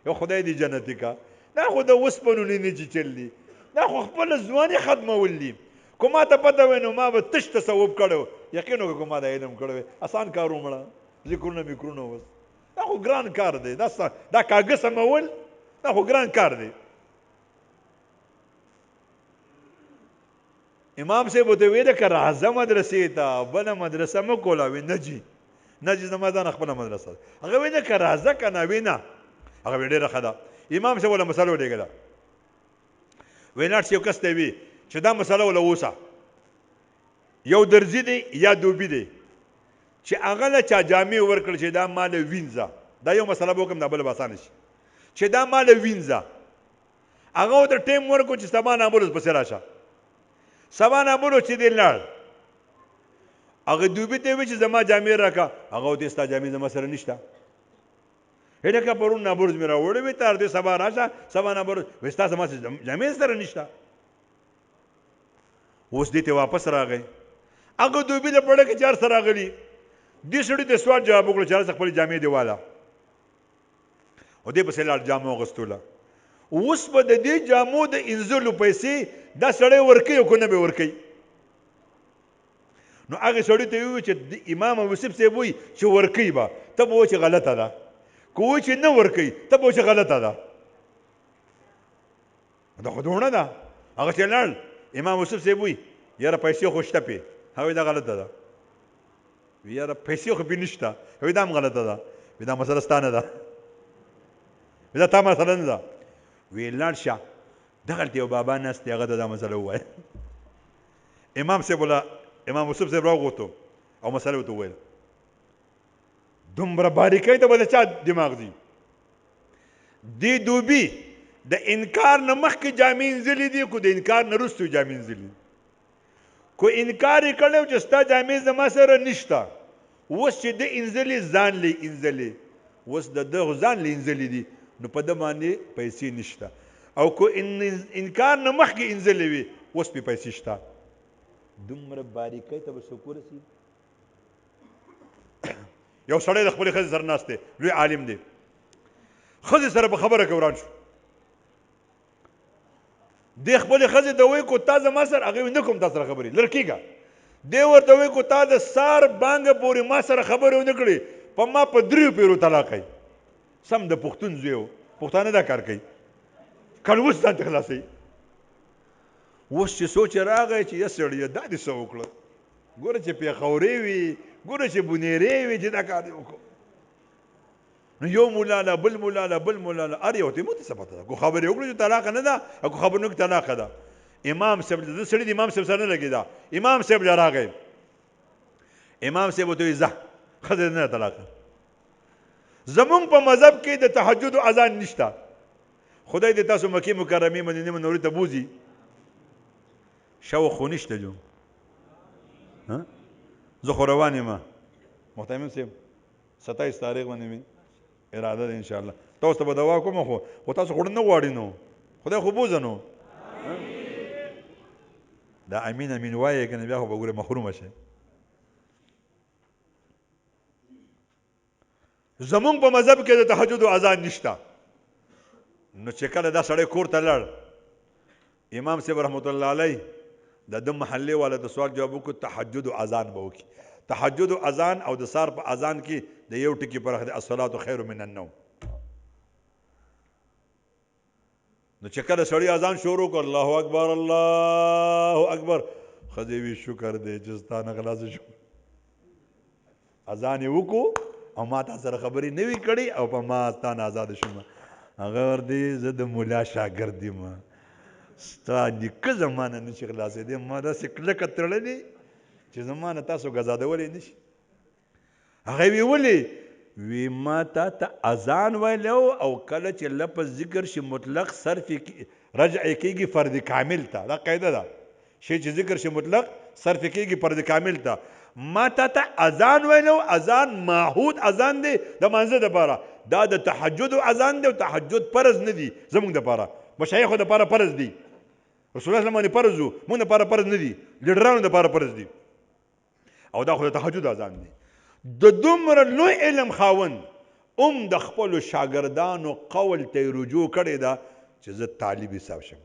A: یو خدای دې جنتي کا، دا خو د وسپنو نه چې چل دي، دا خو خپله ځواني ختمول دي. که ما ته پته وای نو ما به تش تصوف کړی و، یقین وکړه که ما دا علم کړی وای اسان کار و، مړه ذکرونه میکرونه اوس دا خو ګران کار دی، دا کاږه سمول دا خو ګران کار دی. امام صاحب ورته ویل که راځه مدرسې ته، بله مدرسه مه کوله. وی نه جي نه جي، زما ځان خپله مدرسه ده. هغه وی نه که راځه که نه، وی نه. هغه وی ډېره ښه ده. امام صاحب ورله مسله ولېږله، وی لاړ شي یو کس ته وی چې دا مسله وله اوسه، یو درزي دی یا دوبي دی چې هغه له چا جامې ورکړل چې دا ما له وینځه، دا یو مسله به وکړم دا بله به اسانه شي. چې دا مال وینځه. هغه ورته ټایم ورکړو چې سبا نه بل پسې راشه. سبا نه بل چې دی لاړ، هغه دوبي ته وویل چې زما جامې راکړه. هغه ورته ستا جامې زما سره نشته. هلکه پرون نابرز مې راوړې وې، تر دې سبا راشه، سبا نابرز وې ستا زما جامې سره نشته. اوس دې ته واپس راغی. هغه دوبي له پړه کې چې هر څه راغلي، دې سړي ته سوال جواب وکړو چې هر څه خپلې جامې دې واله، او دې پسې لاړ جامه واغوستله. اوس به د دې جامو د انځلو پیسې دا سړی ورکوي او که نه به ورکوي؟ نو هغې سړي ته یې وویل چې امام ابو یوسف صاحب وایي چې ورکوي به، ته به وایې چې غلطه ده، که وایي چې نه ورکوي ته به وایې چې غلطه ده. دا خو دوړه ده. هغه چې لاړ، امام یوسف صاحب وایي یاره پیسې خو شته پې. هغه وایي دا غلطه ده. وایي یاره پیسې خو پې نشته. وایي دا هم غلطه ده. وایي دا مسله ستا نه ده، وایي دا تا مسله نه ده. وایي لاړ شه دغلته یو بابا ناست دی، هغه ته دا مسله ووایه. امام صاحب ولا امام یوسف صاحب راوغوښتو او مسله ورته وویل. دومره باریکۍ ته به د چا دماغ ځي؟ دې دوبي د انکار نه مخکې جامې انځلې دي، کو د انکار نه وروسته جامې انځلې دي. کو انکار یې کړی چې ستا جامې زما سره نشته، اوس چې ده انځلې ځان لې انځلې، اوس د ده ځان لې انځلې دي، نو په ده باندې پیسې نشته. او کو انکار نه مخکې انځلې وي، اوس پې پیسې شته. دومره باریکۍ ته به څوک ورسېږي؟ یو سړی د خپلې ښځې سره ناست دی، لوی عالم دی، ښځې سره په خبره کې وران شو. دی خپلې ښځې ته وایي کو تا زما سره، هغې وایي نه کوم تا سره خبرې، لر کېږه. دی ورته وایي کو تا د سار بانګه پورې ما سره خبرې ونه کړې، په ما په دریو پیرو طلاق کوي. سم د پښتون زوی و، پښتانه دا کار کوي، کلوس ځان ته خلاصوي. اوس چې سوچ راغی چې یه سړیه دا دې څه وکړه، ګوره چې پېښورې وي، ګوره چې بونیرې وي، چې دا کار دې وکړو. نو یو مولا له بل مولا له بل مولا له هر یو ته مو ته څه پته ده، کو خبرې وکړو چې طلاق نه ده او کو خبرې نه وکړو طلاق ده. امام صاحب د سړي د امام صاحب سره نه لګېده. امام صاحب له راغی، امام صاحب ورته وویل ځه ښځه دې نه ده طلاق. زمونږ په مذهب کې د تهجد اذان نشته. خدای دې تاسو مکې مکرمې مدینې منورې ته بوځي. شوق خو نشته جو، زه خو روان یم محترم صاحب، 27 تاریخ باندې مې اراده ده انشاءالله. تاسو ته به دوا کوم، خو تاسو خو نه غواړئ، نو خدای خو بوځه. نو دا امین امین وایې که نه بیا خو به ګوره محرومه شئ. زمونږ په مذهب کې د تهجد اذان نشته. نو چې کله دا سړی کور ته لاړ، امام صاحب رحمت الله علیه د ده محلې والا د سوال جواب وکړو، تهجد اذان به وکړي. تهجد اذان او د سار په اذان کې د یو ټکي فرق دی، الصلاة خیر من النوم. نو چې کله سړی اذان شروع کړ، الله اکبر الله اکبر، ښځې وی شکر دی چې ستا نه خلاص شو. اذان یې وکړو او ما تا سره خبرې نه وي کړې او په ما ستا نه ازاد شوم. هغه ورته زه د مولا شاګرد یم، ستا نیکه زما نه نشي خلاصېدی، ما داسې کلکه تړلې چې زما نه تاسو ګزادولی نه شي. هغه وی ولې؟ وی ما تا ته اذان ویلی او کله چې لفظ ذکر شي مطلق صرف رجع کېږي فرد کامل ته. دا قاعده ده، شی چې ذکر شي مطلق صرف کېږي فرد کامل ته. ما تا ته اذان ویلی، اذان معهود اذان دی د مانځه دپاره، دا د تهجد اذان دی او تهجد فرض نه دی زموږ دپاره، مشایخو دپاره فرض دی، رسول الله باندې فرض وو، موږ دپاره فرض نه دی، لیډرانو دپاره فرض دی، او دا خو د تهجد اذان دی. د دومره لوی علم خاوند هم د خپلو شاګردانو قول ته یې رجوع کړې ده چې زه طالب حساب شم.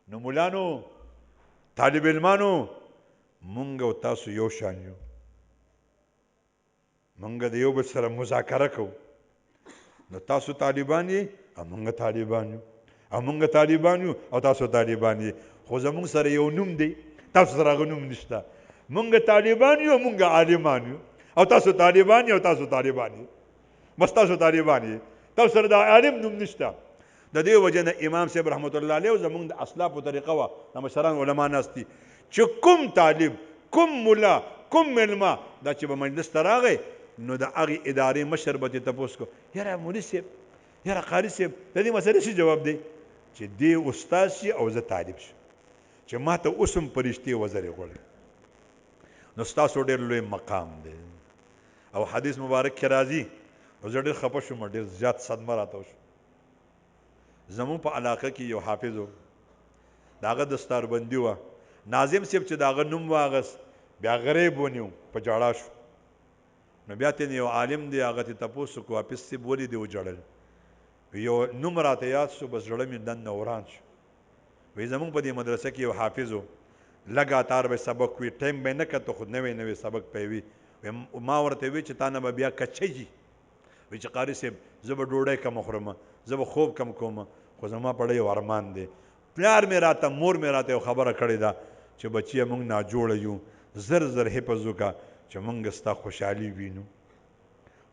A: نو مولانو طالب علمانو، مونږ او تاسو یو شان یو، مونږ د یو بل سره مذاکره کوو. نو تاسو طالبان یې او مونږ طالبان یو، او مونږ طالبان یو او تاسو طالبان یې، خو زمونږ سره یو نوم دی، تاسو سره هغه نوم نشته. مونږ طالبان یو، مونږ عالمان یو، او تاسو طالبان یې او تاسو طالبان یې، بس تاسو طالبان یې، تاسو سره د عالم نوم نشته. د دې وجې نه امام صاحب رحمت الله علیه زمونږ د اسلافو طریقه وه، د مشران علما ناست دي، چې کوم طالب، کوم ملا، کوم مېلمه دا چې به مجلس ته راغی، نو د هغې ادارې مشر به ترې تپوس کړو، یاره مولوي صاحب یاره قاري صاحب د دې مسئلې څه جواب دی چې دی استاد شي او زه طالب شم چې ما ته اوس هم پرشتې وزرې غوړي. نو ستاسو ډېر لوی مقام دی. او حدیث مبارک کې راځي، نو زه ډېر خپه شوم، ډېر زیات صدمه راته وشو. زموږ په علاقه کې یو حافظ و، د هغه دستاربندي وه. ناظم صاحب چې د هغه نوم واغست بیا غریب ونیو، په ژړا شو. نو بیا ترې یو عالم دی، هغه ترې تپوس وکړو، حافظ صاحب ولې دې وژړل؟ وی یو نوم راته یاد شو، بس زړه مې دننه وران شو. وی زموږ په دې مدرسه کې یو حافظ و، لګاتار به سبق وي، ټایم به یې نه کتو، خو نوی نوی سبق به یې وي. وی ما ورته وی چې تا نه به بیا کچه ځي. وی چې قاري صاحب زه به ډوډۍ کمه خورم، زه به خوب کم کوم، خو زما په یو ارمان دی. پلار مې راته، مور مې راته یو خبره کړې ده چې بچیه موږ ناجوړه یو، زر زر حفظ وکړه چې موږ ستا خوشحالي وینو.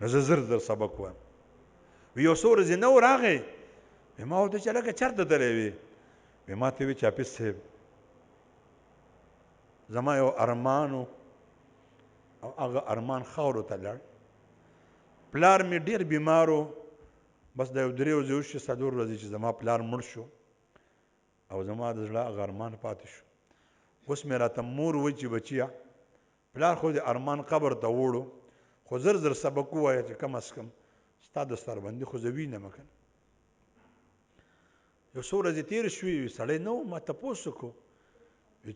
A: نو زه زر زر سبق وایم. وی یو څو ورځې نه و راغی، وی ما ورته چې هلکه چېرته تللی وې؟ وی ما ته وی چې حافظ صاحب زما یو ارمان و او هغه ارمان خاورو ته لاړ. پلار مې ډېر بیمار و، بس د یو درې ورځې وشوې، څلور ورځې چې زما پلار مړ شو او زما د زړه هغه ارمان پاتې شو. اوس مې راته مور وایي چې بچیه پلار خو دې ارمان قبر ته وړو، خو زر زر سبق ووایه چې کم از کم ستا دستاربندي خو زه وینم که نه. یو څو ورځې تېرې شوې، سړی نه و، ما تپوس وکړو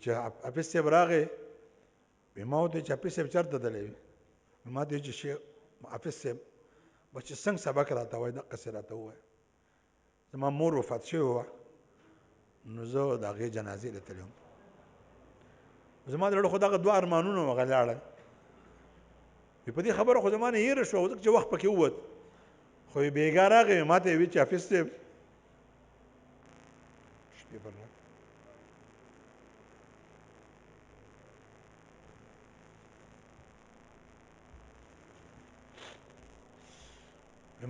A: چې حافظ صاحب راغی. وی ما ورته چې حافظ صاحب چېرته تللی وي؟ ما ته چې شیخ حافظ صاحب بس چې څنګه سبق راته وایي دقسې راته ووایه. زما مور وفات شوې وه، نو زه د هغې جنازې له تللی وم. زما د زړه خو دغه دوه ارمانونه وه، هغه لاړل. وی په دې خبره خو زما نه هېره شوه، ځکه چې وخت پکې ووت. خو یې بېګا راغی، ما ته یې وی چې حافظ صاحب شپې پر راغی.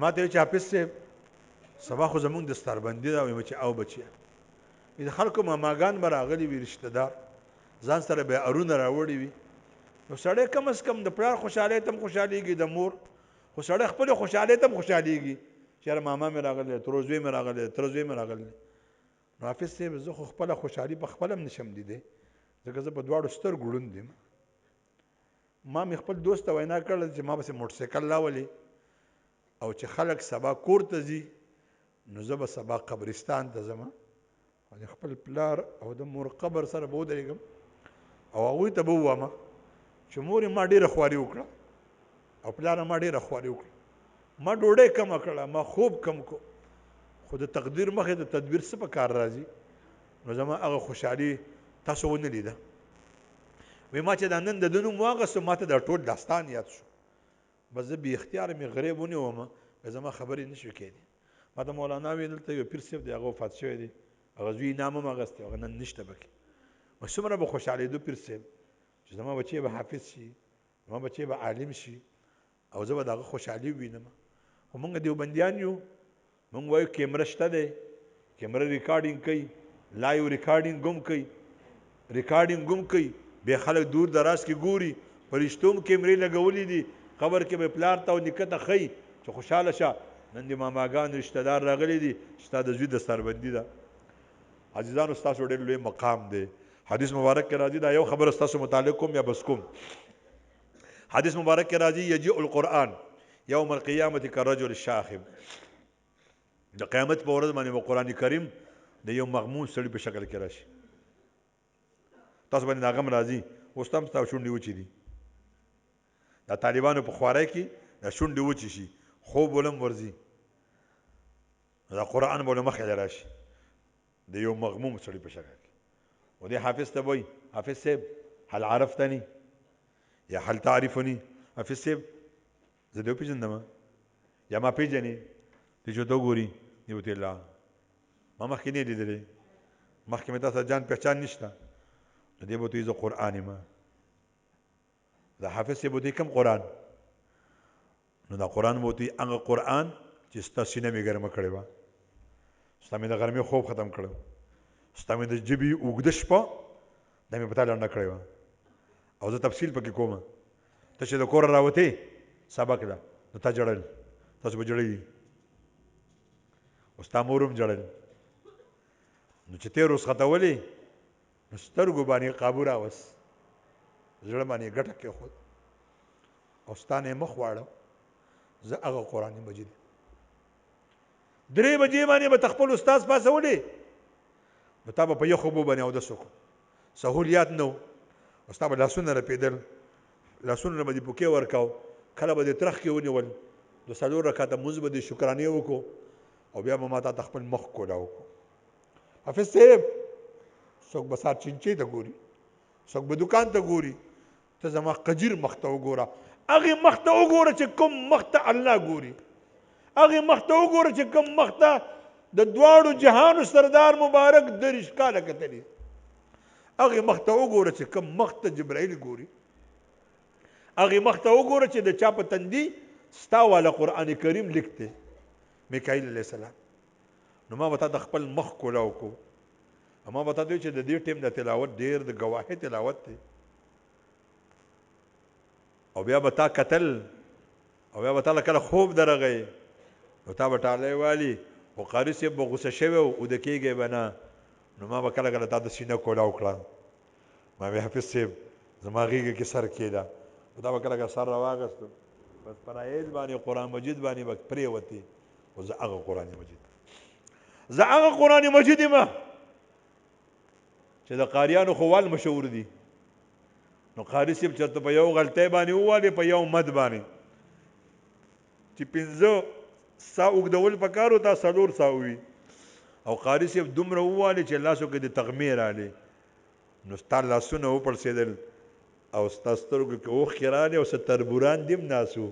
A: ما ته وی چې حافظ صاحب سبا خو زمونږ دستاربندي ده. وایم چې او بچیه، د خلکو ماماګان به راغلي وي، رشته دار ځان سره به ارونه راوړي وي. نو سړی کم از کم د پلار خوشحالۍ ته هم خوشحالېږي، د مور خو سړی خپلې خوشحالۍ ته هم خوشحالېږي چې یاره ماما مې راغلی، ترور زوی مې راغلی، تره زوی مې راغلی. نو حافظ صاحب زه خو خپله خوشحالي په خپله هم نشم لیدی، ځکه زه په دواړو سترګو ړوند یم. ما مې خپل دوست ته وینا کړله چې ما پسې موټرسایکل راولي او چې خلک سبا کور ته ځي نو زه به سبا قبرستان ته ځم او د خپل پلار او د مور قبر سره به ودرېږم او هغوی ته به ووایم چې مور ما ډېره خواري وکړه او پلار ما ډېره خواري وکړه، ما ډوډۍ کمه کړه، ما خوب کم کړو، خو د تقدیر مخې د تدبیر څه په کار راځي؟ نو زما هغه خوشحالي تاسو ونه لیده. وی ما چې دا نن د ده نوم واغستو ما ته دا ټول داستان یاد شو. بس زه بې اختیاره مې غریب ونیوم، زما خبرې نه شوې کېدې. ما ته مولانا وی دلته یو پیر صاحب دی، هغه وفات شوی دی، هغه زوی نام هم اخیستی، هغه نن نشته پکې. وایي څومره به خوشحالېدو پیر صاحب چې زما بچی به حافظ شي، زما بچی به عالم شي او زه به د هغه خوشحالي ووینم. خو موږ دیوبندیان یو، موږ وایو کیمره شته دی، کیمره ریکارډینګ کوي، لایو ریکارډینګ هم کوي، ریکارډینګ هم کوي، بیا خلک دور دراز کې ګوري، فرشتو هم کیمرې لګولې دي، قبر کې به پلار ته او نیکه ته ښیي چې خوشحاله شه، نن دې ماماګان رشته دار راغلي دي، ستا د زوی دستاربندي ده. عزیزانو ستاسو ډېر لوی مقام دی. حدیث مبارک کې راځي، دا یو خبره ستاسو متعلق کوم یا بس کوم. حدیث مبارک کې راځي یجیء القرآن یوم القیامة کالرجل الشاخب. د قیامت په ورځ باندې به قرآن کریم د یو مغموم سړي په شکل کې راشي. تاسو باندې دا غم راځي، اوس ته هم ستا شونډې وچې دي. دا طالبانو په خوارۍ کې دا شونډې وچې شي، خوب ولم ورځي، دا قرآن به له مخې له راشي د یو مغموم سړي په شکل کې. و دې حافظ ته وایي، حافظ صاحب هل عرفتني یا هل تعرفني؟ حافظ صاحب زه دې وپېژندم یا ما پېژنې؟ دی چې ورته وګوري، دی ورته لا ما مخکې نه لیدلی، مخکې مې تا سره جان پهچان نشته. نو دی به ورته وایي زه قرآن یم. دا حافظ صاحب ورته وایي کوم قرآن؟ نو دا قرآن به ورته وایي هغه قرآن چې ستا سینه مې ګرمه کړې وه، ستا مې د غرمې خوب ختم کړو، ستا مې د ژبې اوږده شپه دا مې په تا لنډه کړې وه او زه تفصیل پکې کوم. ته چې د کوره راوتې سبق ده نو تا ژړل، تاسو به ژړلي. او ستا مور هم ژړل. نو چې ته رخصتولې نو سترګو باندې قابو راوست، زړه باندې ګټه کېښود او ستا نه یې مخ واړه. زه هغه قرآن مجید 3 بجې باندې به ته خپل استاد پاڅولې، نو تا به په یخو اوبو باندې اودس وکړو، سهولیات نه وو، او ستا به لاسونه رپېدل، لاسونه به دې پوکې ورکاو، کله به دې ترخ کې ونیول، د 4 رکعته لمونځ به دې شکرانې وکړو، او بیا به ما تا ته خپل مخ کولا وکړو. حافظ صاحب څوک به سار چینچې ته ګوري، څوک به دکان ته ګوري، ته زما قجیر مخ ته وګوره، هغې مخ ته وګوره چې کوم مخ ته الله ګوري، هغې مخ ته وګوره چې کوم مخ ته د دواړو جهانو سردار مبارک 23 کاله کتلی، هغې مخ ته وګوره چې کوم مخ ته جبرائیل ګوري، هغې مخ ته وګوره چې د چا په تندي ستا والا قرآن کریم لیک دی، میکائیل علیه السلام. نو ما به تا ته خپل مخ کولاو کو، ما به تا ته ویل چې د دې ټیم د تلاوت ډېر د ګواهۍ تلاوت دی، او بیا به تا کتل، او بیا به تا له کله خوب درغی، نو تا به ټالی والي، خو قاري صاحب به غوسه شوی و، اوده کېږی به نه. نو ما به کله کله تا ته سینه کولاو کړه، ما وی حافظ صاحب زما غېږه کې سر کېده، نو تا به کله کله سر راواغستو، بس پر ایل باندې قرآن مجید باندې به پرېوتې. خو زه هغه قرآن مجید، زه هغه قرآن مجید یم چې د قاریانو خو وال مشهور دي. نو قاري صاحب چېرته په یو غلطۍ باندې ووالې، په یو مد باندې چې 5 سا اوږدول پکار و، تا 4 سا ووي، او قاري صاحب دومره ووالې چې لاسو کې د تغمې رالې، نو ستا لاسونه وپړسېدل او ستا سترګو کې اوښکې رالې، او څه تربوران دي هم ناست وو،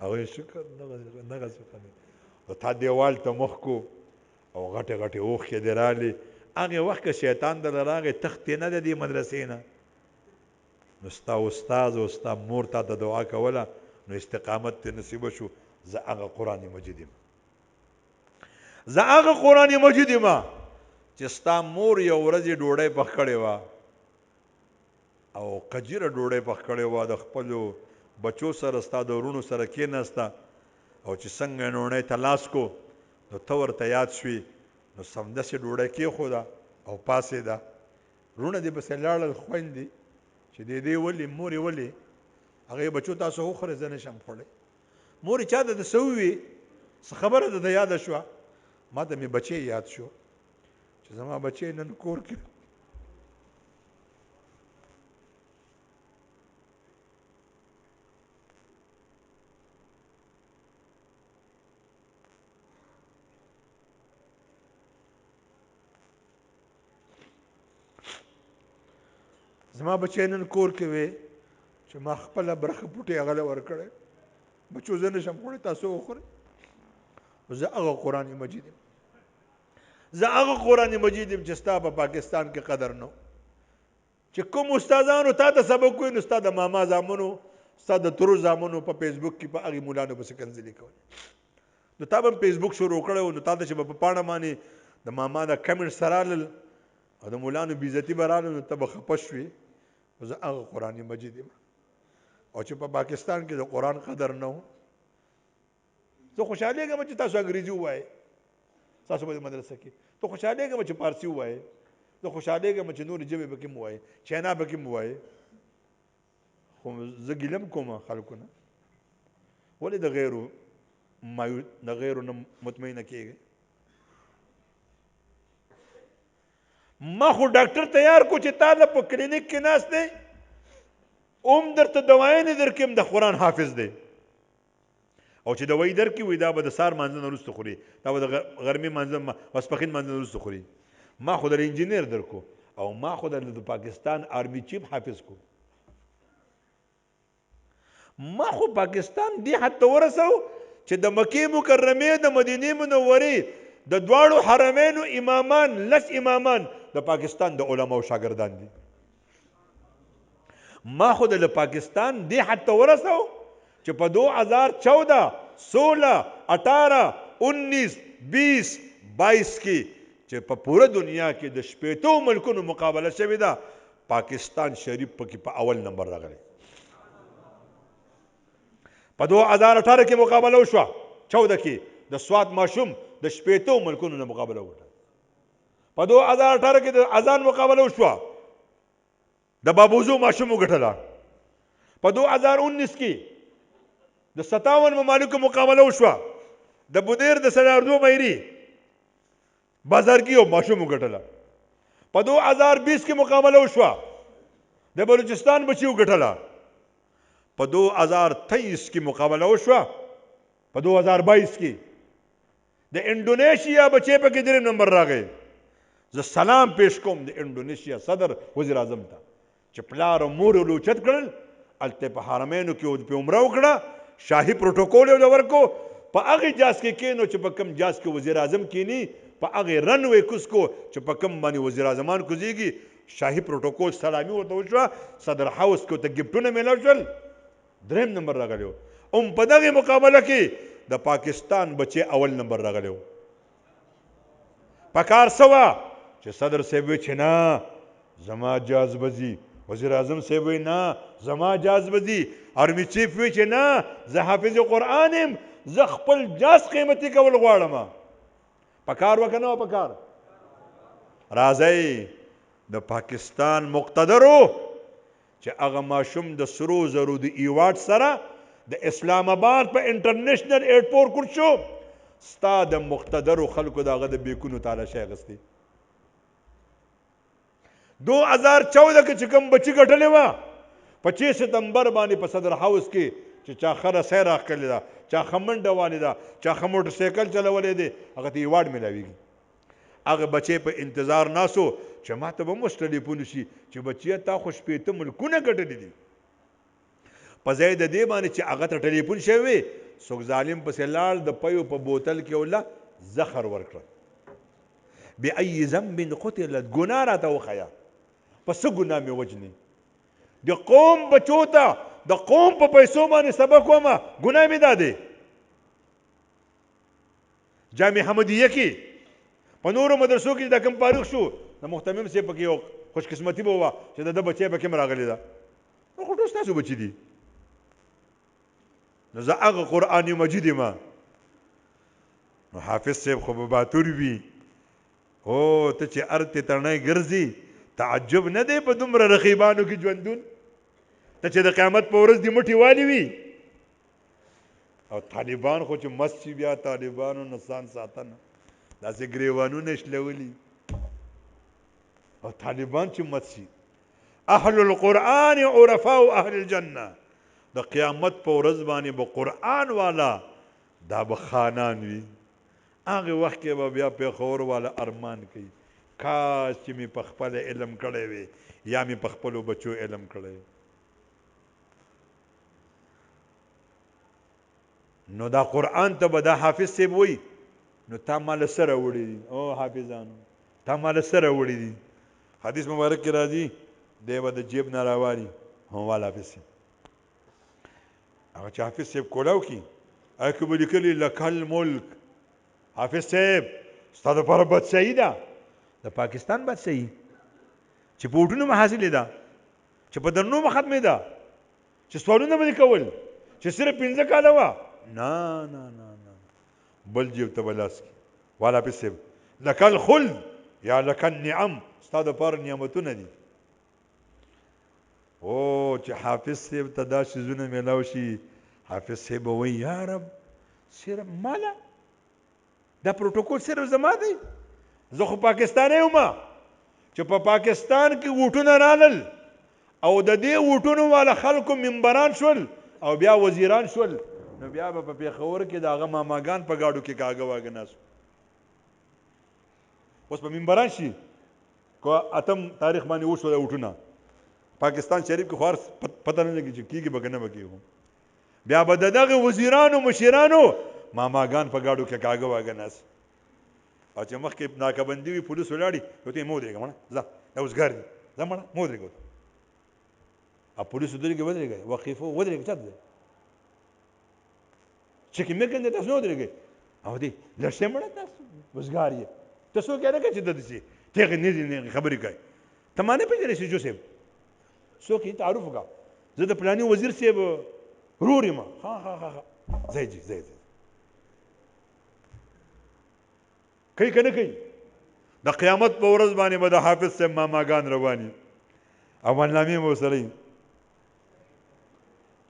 A: هغوی شکر نغه څه کوي. نو تا دیوال ته مخ کو او غټې غټې اوښکې دې رالې. هغې وخت کې شیطان درله راغی، تښتې نه د دې مدرسې نه، نو ستا استاد او ستا مور تا ته دعا کوله، نو استقامت دې نصیب شو. زه هغه قرآن مجید یم، زه هغه قرآن مجید یم چې ستا مور یو ورځ یې ډوډۍ پخ کړې وه او قجیره ډوډۍ پخ کړې وه، د خپلو بچو سره ستا د وروڼو سره کېناسته، او چې څنګه یې ډوډۍ ته لاس کو نو ته ورته یاد شوې، نو سمدستي ډوډۍ کېښوده او پاڅېده. وروڼه دې پسې لاړل، خویندې چې دې دې ولې، مور یې ولې، هغه یې بچو تاسو وخورئ، زه نه شم خوړی. مور یې چا ته د څه ووې، څه خبره درته یاده شوه؟ ما ته مې بچی یاد شو چې زما بچی نن کور کې زما بچی نن کور کې وی چې ما خپله برخه پوټې هغه له ورکړی، بچو زه نه شم خوړی، تاسو وخورئ. زه هغه قرآن مجید یم، زه هغه قرآن مجید یم چې ستا په پاکستان کې قدر نه، چې کوم استادانو تا ته سبق وویل، نو ستا د ماما زامنو، ستا د ترو زامنو په فیسبوک کې په هغې مولانو پسې کنځلې کولې. نو تا به هم فیسبوک شروع کړی و، نو تا ته چې به په پاڼه باندې د ماما د کمنټس رالل او د مولانو بېعزتي به راله، نو ته به خفه شوې. خو زه هغه قرآن مجید یم، او چې په پاکستان کې د قرآن قدر نه و، زه خوشحالېږم چې تاسو انګریزي ووایئ، تاسو به مدرسه کې، ته خوشحالېږم چې پارسي ووایئ، زه خوشحالېږم چې نورې ژبې پکې هم ووایئ، چینا پکې هم ووایئ، خو زه ګیله هم کوم خلکو نه، ولې د غیرو د غیرو نه مطمئنه کېږي؟ ما خو ډاکټر تیار کو چې تا له په کلینیک کې ناست دی، هم درته دوایانې درکړي، هم د قرآن حافظ دی، او چې دوایي درکړي وایي دا به د سهار مانځه نه وروسته خوري، دا به د غرمې مانځه ماسپښین مانځه نه وروسته خوري. ما خو در انجینر درکو، او ما خو در د پاکستان آرمي چیف حافظ کو. ما خو پاکستان دې حد ته ورسو چې د مکې مکرمې، د مدینې منورې، د دواړو حرمینو امامان، 10 امامان د پاکستان د علماو شاګردان دي. ما خو د پاکستان دې حد ته ورسو چې په 2014، 16، 18، 19، 20، 22 کې چې په پوره دنیا کې د 60 ملکونو مقابله شوې ده، پاکستان شریف پکې په اول نمبر راغلی. په 2018 کې مقابله وشوه، 14 کې د سوات ماشوم د 60 ملکونو نه مقابله وکړه. په 2018 کې د اذان مقابله وشوه، د بابوزو ماشوم وګټله. په 2019 کې د 57 ممالکو مقابله وشوه، د بودیر د سلاردو میری بازارګي او ماشوم وګټله. په 2020 کې مقابله وشوه، د بلوچستان بچي وګټله. په 2023 کې مقابله وشوه، په 2022 کې د انډونیشیا بچی پکې دریم نمبر راغی. زه سلام پیش کوم د انډونیشیا صدر وزیر اعظم ته چې پلار او مور یې لوچت کړل، هلته په حرمینو کې په عمره وکړه، شاهي پروتوکول یې ورکو، په هغې جاز کې کینو چې په کم جاز کې وزیر اعظم کینی، په هغې رن وې کوز کو چې په کم باندې وزیر اعظمان کوزیږي، شاهي پروتوکول سلامي ورته وشوه، صدر هاوس کې ورته ګفټونه میلاو شول، دریم نمبر راغلی و. هم په دغې مقابله کې د پاکستان بچی اول نمبر راغلی و. پکار څه وه چې صدر صاحب وی چې نه زما جاز به ځي، وزیر اعظم صاحب وی نه زما جاز به ځي، آرمي چیف وی چې نه زه حافظ قرآن یم، زه خپل جاز قیمتي کول غواړم. پکار وه که نه وه پکار؟ راځئ د پاکستان مقتدرو چې هغه ماشوم د سرو زرو د ایوارډ سره د اسلام آباد په انټرنیشنل ایرپورټ کوټ شو، ستا د مقتدرو خلکو د هغه د بیکونو تالاشۍ اخیستې. 2014 کې چې کوم بچي ګټلې وه، په 6 ستمبر باندې په صدر هاوس کې چې چا ښه رسۍ راښکلې ده، چا ښه منډه والې ده، چا ښه موټرسایکل چلولی دی، هغه ته ایوارډ میلاویږي. هغه بچی په انتظار ناسو چې ما ته به هم اوس ټلیفون وشي چې بچیه تا خو 60 ملکونه ګټلي دي. په ځای د دې باندې چې هغه ته ټلیفون شوی وي، څوک ظالم پسې لاړ د پیو په بوتل کې وله زخر ورکړل. بأي ذنب قتلت، ګناه راته وښیه، په څه ګناه مې وژنې؟ د قوم بچو ته د قوم په پیسو باندې سبق ومه، ګناه مې دا دی. جامع حمدیه کې په نورو مدرسو کې دا کوم فارغ شو، د محتمم صاحب پکې یو خوشقسمتي به وه چې د ده بچی پکې هم راغلی ده، نو خو ټول ستاسو بچي دي. نو زه هغه قرآن مجید یم. نو حافظ صاحب خو به باتور وي، هو ته چې ارتې تڼۍ ګرځي تعجب نه دی په دومره رقیبانو کې ژوندون، ته چې د قیامت په ورځ دې مټې والي وي. او طالبان خو چې مست شي بیا طالبانو نه ځان ساتنه داسې ګریوانونه شلولي. او طالبان چې مست شي، اهل القرآن عرفاء اهل الجنه، د قیامت په ورځ باندې به قرآن والا دا به خانان وي. هغې وخت کې به بیا پېښور والا ارمان کوي، کاش چې مې په خپله علم کړی وي یا مې په خپلو بچو علم کړی. نو دا قرآن ته به دا حافظ صاحب وایي، نو تا ما له څه راوړي دي؟ او حافظانو تا ما له څه راوړي دي؟ حدیث مبارک کې راځي، دی به د جیب نه راوالي، هم والا حافظ صاحب. هغه چې حافظ صاحب کولاو کړي، هغه کې به لیکلي لک الملک. حافظ صاحب ستا دپاره بادشاهي ده، د پاکستان بادشاهي چې په ووټونو مه حاصلې ده، چې په درنو مه ختمېده، چې سوالونه به دې کول، چې صرف 5 کاله وه. نه نه نه نه، بل جیب ته به لاس کړي. والا حافظ صاحب لک الخلد یا لک النعم، ستا دپاره نعمتونه دي. او چې حافظ صاحب ته دا څیزونه میلاو شي، حافظ صاحب به وایي یا رب صرف ماله دا پروتوکول صرف زما دی، زه خو پاکستانی یم چې په پاکستان کې ووټونه رالل او د دې ووټونو والا خلکو ممبران شول او بیا وزیران شول، نو بیا به په پېښور کې د هغه ماماګان په ګاډو کې کاږه واږه ناست. اوس به ممبران شي، که اتم تاریخ باندې وشو دا ووټونه پاکستان شریف کې خو هر پته نه لګي چې کېږي به که نه به کېږي. بیا به د دغه وزیرانو مشیرانو ماماګان په ګاډو کې کاږه واږه ناست، او چې مخکې ناکبندي وي پولیس ولاړي، نو ته یې مه ودرېږه مړه، ځه دا وزګار دي، ځه مړه مه ودرېږه ورته. او پولیس ودرېږي، ودرېږئ، وقیفو ودرېږئ، چاته دی چې کې مې کنده تاسو نه ودرېږئ، او دی لږ شی مړه تاسو وزګار یې، ته څوک یې لکه چې د داسې تېغې نېزې نېغې خبرې کوي، ته ما نه پېژنې چې جو صاحب څوک یې، تعارف وکړه، زه د پلاني وزیر صاحب ورور یم. ښه ښه ښه ښه، ځای جي ځای ځای. کوي که نه کوي؟ د قیامت په ورځ باندې به د حافظ صاحب ماماګان رواني او منلامې به ورسره وي.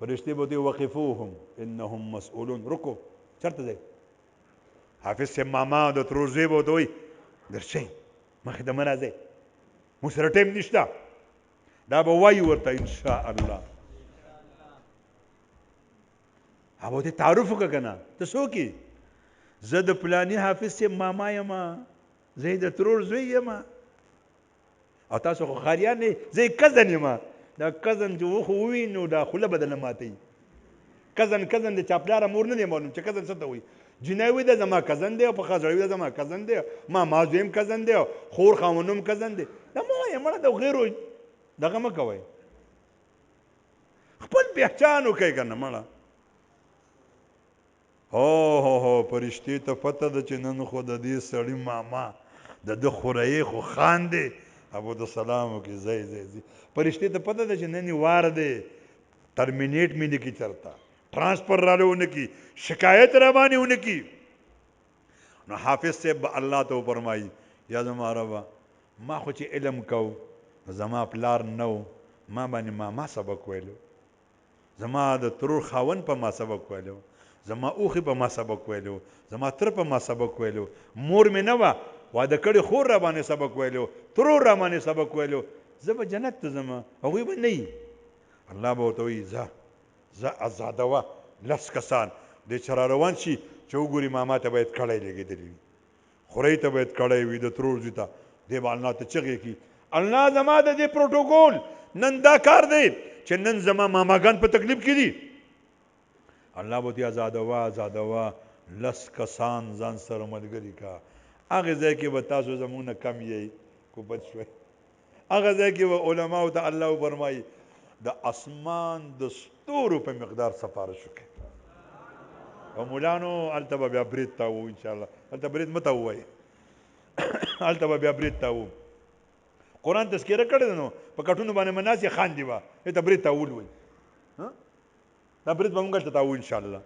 A: فرشتې به ورته وقفوهم انهم مسؤلون، رکو چېرته ځئ؟ حافظ صاحب ماما د ترور زوی به ورته وایي درشئ مخې ته مه راځئ، موږ سره ټایم نشته. دا به وایي ورته ان شاء الله. هغه ته تعارف وکړه که نه، ته څوک یې؟ زه د پلاني حافظ صاحب ماما یم، زه یې د ترور زوی یم، او تاسو خو ښاریان یئ، زه یې کزن یم. دا کزن چې وخو ووي نو دا خوله به درنه ماتوي. کزن کزن د چا پلاره مور نه دی معلوم چې کزن څه ته وایي. جینۍ وایي دا زما کزن دی، او په ښه سړی وایي دا زما کزن دی، ماما زوی هم کزن دی، خور خاوند هم کزن دی. دا مه وایه مړه، د غیرو دغه مه کوئ، خپل پهچان وکړئ که نه مړه. هو هو هو، فرشتې ته پته ده چې نن خو د دې سړي ماما د ده خوريې خو خان دی، ابو د سلام وکړي، ځئ ځئ ځئ. فرشتې ته پته ده چې نن یې وار دی، ترمینیټ مې نه کړي، چېرته ترانسفر راله ونه کړي، شکایت را باندې ونه کړي. نو حافظ صاحب به الله ته وفرمایي یا زما ربه، ما خو چې علم کو زما پلار نه و، ما باندې ماما سبق ویلو، زما د ترور خاوند په ما سبق ویلو، زما اوښې په ما سبق ویلو، زما تره په ما سبق ویلو، مور مې نه وه واده کړې خور را باندې سبق ویلو، ترور را باندې سبق ویلو، زه به جنت ته ځم هغوی به نه وي. الله به ورته وایي ځه ځه ازادوه لس کسان دې چې را روان شي چې وګوري ماما ته باید کړی لګېدلی وي، خورۍ ته باید کړی وي، د ترور زوی ته دی به الله ته چغې کړي الله زما د دې پروتوکول نن دا کار دی چې نن زما ماماګان په تکلیف کې دي. الله به دې ازادوه ازادوه لس کسان ځان سره ملګري کا، هغې ځای کې به تاسو زموږ نه کم یئ کو بچ شوئ. هغه ځای کې به علماو ته الله وفرمایي د اسمان د ستورو په مقدار سفارش وکړئ. او مولانو هلته به بیا برید تاوو انشاءالله، هلته برید مه تاووئ، هلته به بیا برید تاوو. قرآن تذکره کړې ده نو په کټونو باندې به ناست یې خاندي به، دې ته برید تاوول وایي. دا برید به موږ هلته تاوو انشاءالله.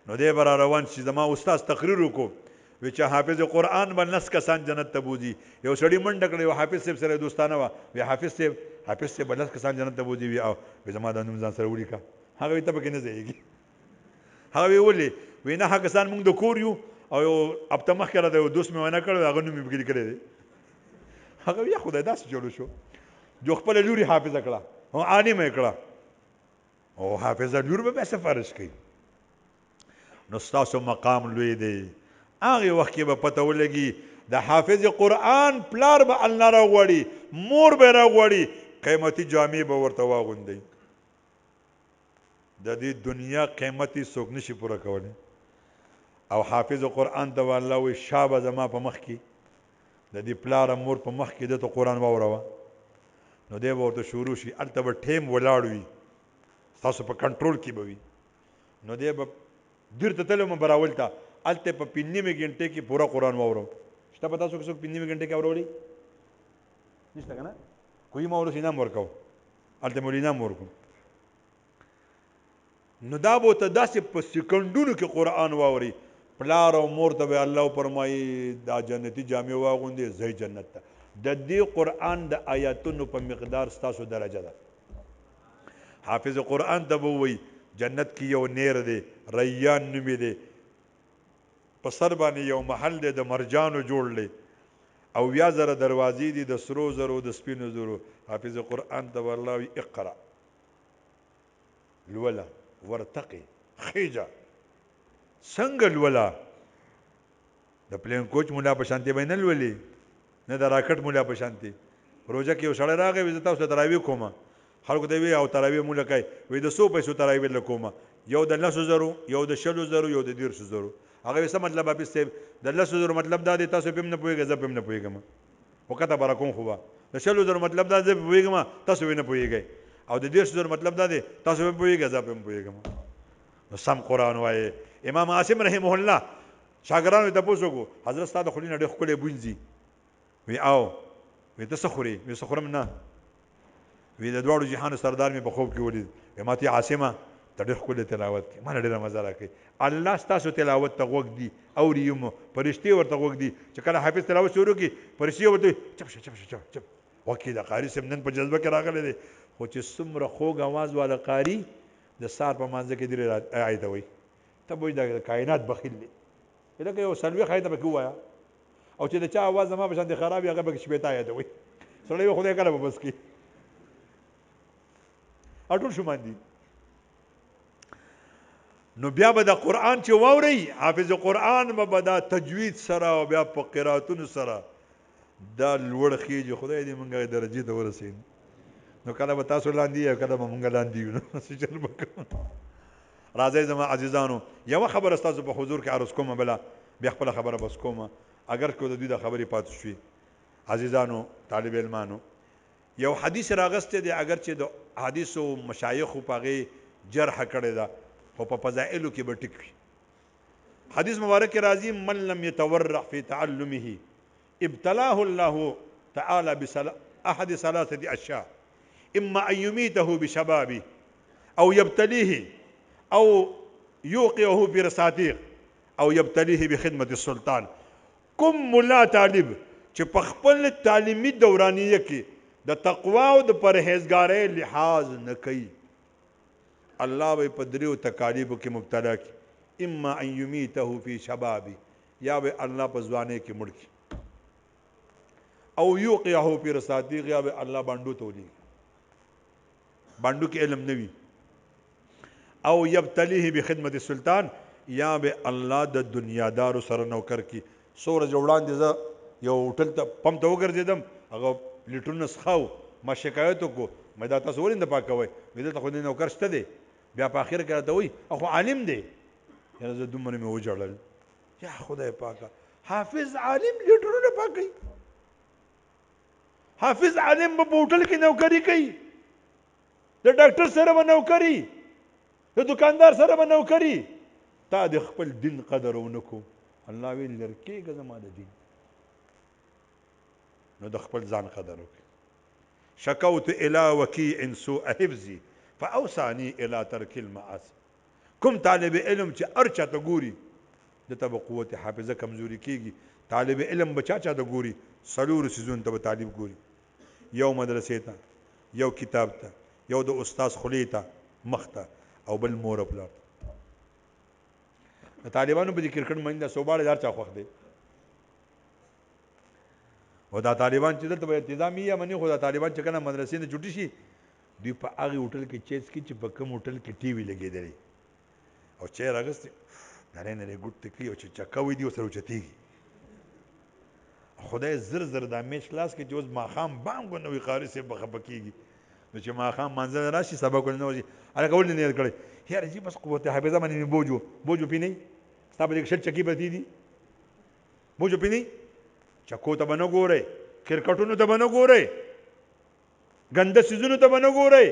A: نو دی به را روان شي. زما استاد تقریر وکړو وی چې حافظ قرآن به لس کسان جنت ته بوځي. یو سړي منډه کړه، یو حافظ صاحب سره دوستانه وه، وی حافظ صاحب، حافظ صاحب به لس کسان جنت ته بوځي. وی او وی زما دا نوم ځان سره ولیکه. هغه وی ته پکې نه ځایېږي. هغه وی ولې؟ وی نه کسان موږ د کور یو او یو هفته مخکې راته یو دوست مې ونه کړی، هغه نوم مې پکې لیکلی دی. هغه وی خدای داسې جوړ شو جو خپله لور یې حافظه کړه او عالمه یې کړه، او حافظه لور به بیا سفارش کوي. نو ستاسو مقام لوی دی. هغې وخت کې به پته ولګي د حافظ قرآن پلار به الله راغواړي، مور به راغواړي، قیمتي جامې به ورته واغوندي. د دې دنیا قیمت یې څوک نشي پوره کولی. او حافظ قرآن ته به الله وایي شابه زما په مخ کې د دې پلار او مور په مخ کې ده ته قرآن واوروه. نو دی به ورته شروع شي، هلته به ټیم ولاړ وي، ستاسو په کنټرول کې به وي. نو دی به بیرته تللی وم براول ته، هلته په پنځه نیمې ګنټې کې پوره قرآن واورو. شته په تاسو کې څوک پنځه نیمې ګنټې کې اورولي؟ نشته که نه؟ خو یې ما ورسې انعام ورکاو، هلته مې ولې انعام ورکړو. نو دا به ورته داسې په سیکنډونو کې قرآن واوري. پلار او مور ته به الله وفرمایي دا جنتي جامې واغوندې، ځئ جنت ته. د دې قرآن د آیاتونو په مقدار ستاسو درجه ده. حافظ قرآن ته به ووایي جنت کې یو نیر دی، ریان نومې دی، په سر باندې یو محل دی د مرجانو جوړ دی، 70,000 دروازې دي د سرو زرو د سپینو زرو. حافظ قرآن ته به الله وایي اقرأ، لوله، ورتقي، خیجه. څنګه لوله؟ د پلین کوچ مولا په شانتې به نه لولي، نه د راکټ مولا په شانتې. روژه کې یو سړی راغی وایي زه تاسو ته تراویح کوم. خلکو ته وی او تراویح مونږ کوي، وایي د څو پیسو تراویح له کومه؟ یو د 10,000، یو د 20,000، یو د 30,000. هغه وایي څه مطلب حافظ صاحب؟ د 10,000 مطلب دا دی تاسو پې هم نه پوهېږئ، زه پې هم نه پوهېږم، خو کته به راکوم. خو به د 20,000 مطلب دا زه پې پوهېږم، تاسو پې نه پوهېږئ، او د 30,000 مطلب دا دی تاسو پې پوهېږئ، زه پې هم پوهېږم. نو سم قرآن وایې. امام عاصم رحمه الله شاګرانو یې تپوس وکړو، حضرت ستا د خولې نه ډېر ښکلی بوی ځي. وی او وی ته څه خورې؟ وی څه خورم نه. وی د دواړو جهانو سردار مې په خوب کې ولید. وی ما ته عاصمه ته ډېر ښکلی تلاوت کوې، ماله ډېره مزه راکوي. الله ستاسو تلاوت ته غوږ دي، اوري یې مو، فرشتې ورته غوږ دي، چې کله حافظ تلاوت شروع کړي، فرشتې ورته وایي، چپ شه، چپ شه، چپ، چپ، غوږ کېږده، قاري صاحب نن په جذبه کې راغلی دی. خو چې څومره خوږ اواز واله قاري د سهار په مانځه کې درې آیته وایي، ته به وایې دا د کاینات بخیل دی، لکه یو 40 آیته پکې ووایه، او چې د چا اواز زما په شان دی خراب وي، هغه پکې 60 آیته وایي. سړی وایي خدای کله به بس کړي، ټول شومان دي. نو بیا به د قرآن چې واورئ، حافظ قرآن به دا تجوید سره او بیا په قراتونو سره دا لوړ خېږي. خدای دې مونږ هغې درجې ته ورسوي. نو کله به تاسو لاندې یئ، کله به مونږ لاندې یو، نو څه چل به کوو. راځئ زما عزیزانو، یوه خبره ستاسو په حضور کې عرض کوم، بله بیا خپله خبره بس کوم، اګر که د دوی دا خبرې پاتې شوې. عزیزانو طالب علمانو، یو حدیث راغستی دی، اګر چې د حدیثو مشایخو په هغې جرح کړې ده، خو په فضائلو کې به ټیک وي. حدیث مبارک کې راځي، من لم یتورع فی تعلمه ابتلاه الله تعالی بأحد ثلاثة اشیاء، اما ان یمیته بشبابه او یبتلیه او یوقعه فی رساتیق او یبتلیه بخدمت السلطان. کوم ملا طالب چې په خپل تعلیمي دورانیه کې د تقوا او د پرهیزګارۍ لحاظ نه کوي، الله به یې په دریو تکالیفو کې مبتلا کړي، اما ان یمیته فی شبابه، یا به الله په ځوانۍ کې مړ کړي، او یوقعه فی رساتیق، یا به الله بانډو ته ولیږي، بانډو کې علم نه وي، او یبتلیه بخدمت السلطان، یا به الله د دنیادارو سره نوکر کړي. څو ورځې وړاندې زه یو هوټل ته پمپ ته وګرځېدم، هغه لیټرونه څښاو، ما شکایت وکړو، مې دا تاسو ولې نه پاکوئ؟ وایي دلته خو دې نوکر شته دی. بیا په اخر کې راته وایي خو عالم دی. یاره زه دومره مې وژړل، یا خدای پاکه، حافظ عالم لیټرونه پاکوي، حافظ عالم به په هوټل کې نوکري کوي، د ډاکټر سره به نوکري، د دکاندار سره به نوکري. تا د خپل دین قدر ونکو، الله ویل لر کېږه زما د دین، نو د خپل ځان قدر وکړي. شکوت الی وکیع سوء حفظي فاوصانی الی ترک المعاصي. کوم طالب علم چې هر چا ته ګوري، ده ته به قوت حافظه کمزوري کېږي. طالب علم به چا چا ته ګوري؟ څلورو څیزونو ته به طالب ګوري، یو مدرسې ته، یو کتاب ته، یو د استاد خولې ته، مخ ته، او بل مور او پلار ته. د طالبانو په دې کرکټ باندې دا سوباړی د هر چا خوښ دی. او دا طالبان چې دلته به انتظام یې مني، خو دا طالبان چې کله مدرسې نه چوټي شي، دوی په هغې هوټل کې چای څکي چې په کوم هوټل کې ټي وي لګېدلې، او چای راغستې نری نری ګوټ ته کوي، او چې چکه وي دوی ورسره اوچتېږي. خدای زر زر دا میچ خلاص کړي چې اوس ماښام بانګ ونه وي، قاري صاحب به خفه کېږي. نو چې ماښام مانځه نه راشي، سبق ونه وایي، هلکه ولې نه یاد کړی؟ یاره جي بس قوت حافظه باندې مې بوج و، بوج پې نه وي، ستا په دې کې 20 چکې پرتې دي، بوج پې نه وي. چکو ته به نه ګورئ، کرکټونو ته به نه ګورئ، ګنده څیزونو ته به نه ګورئ،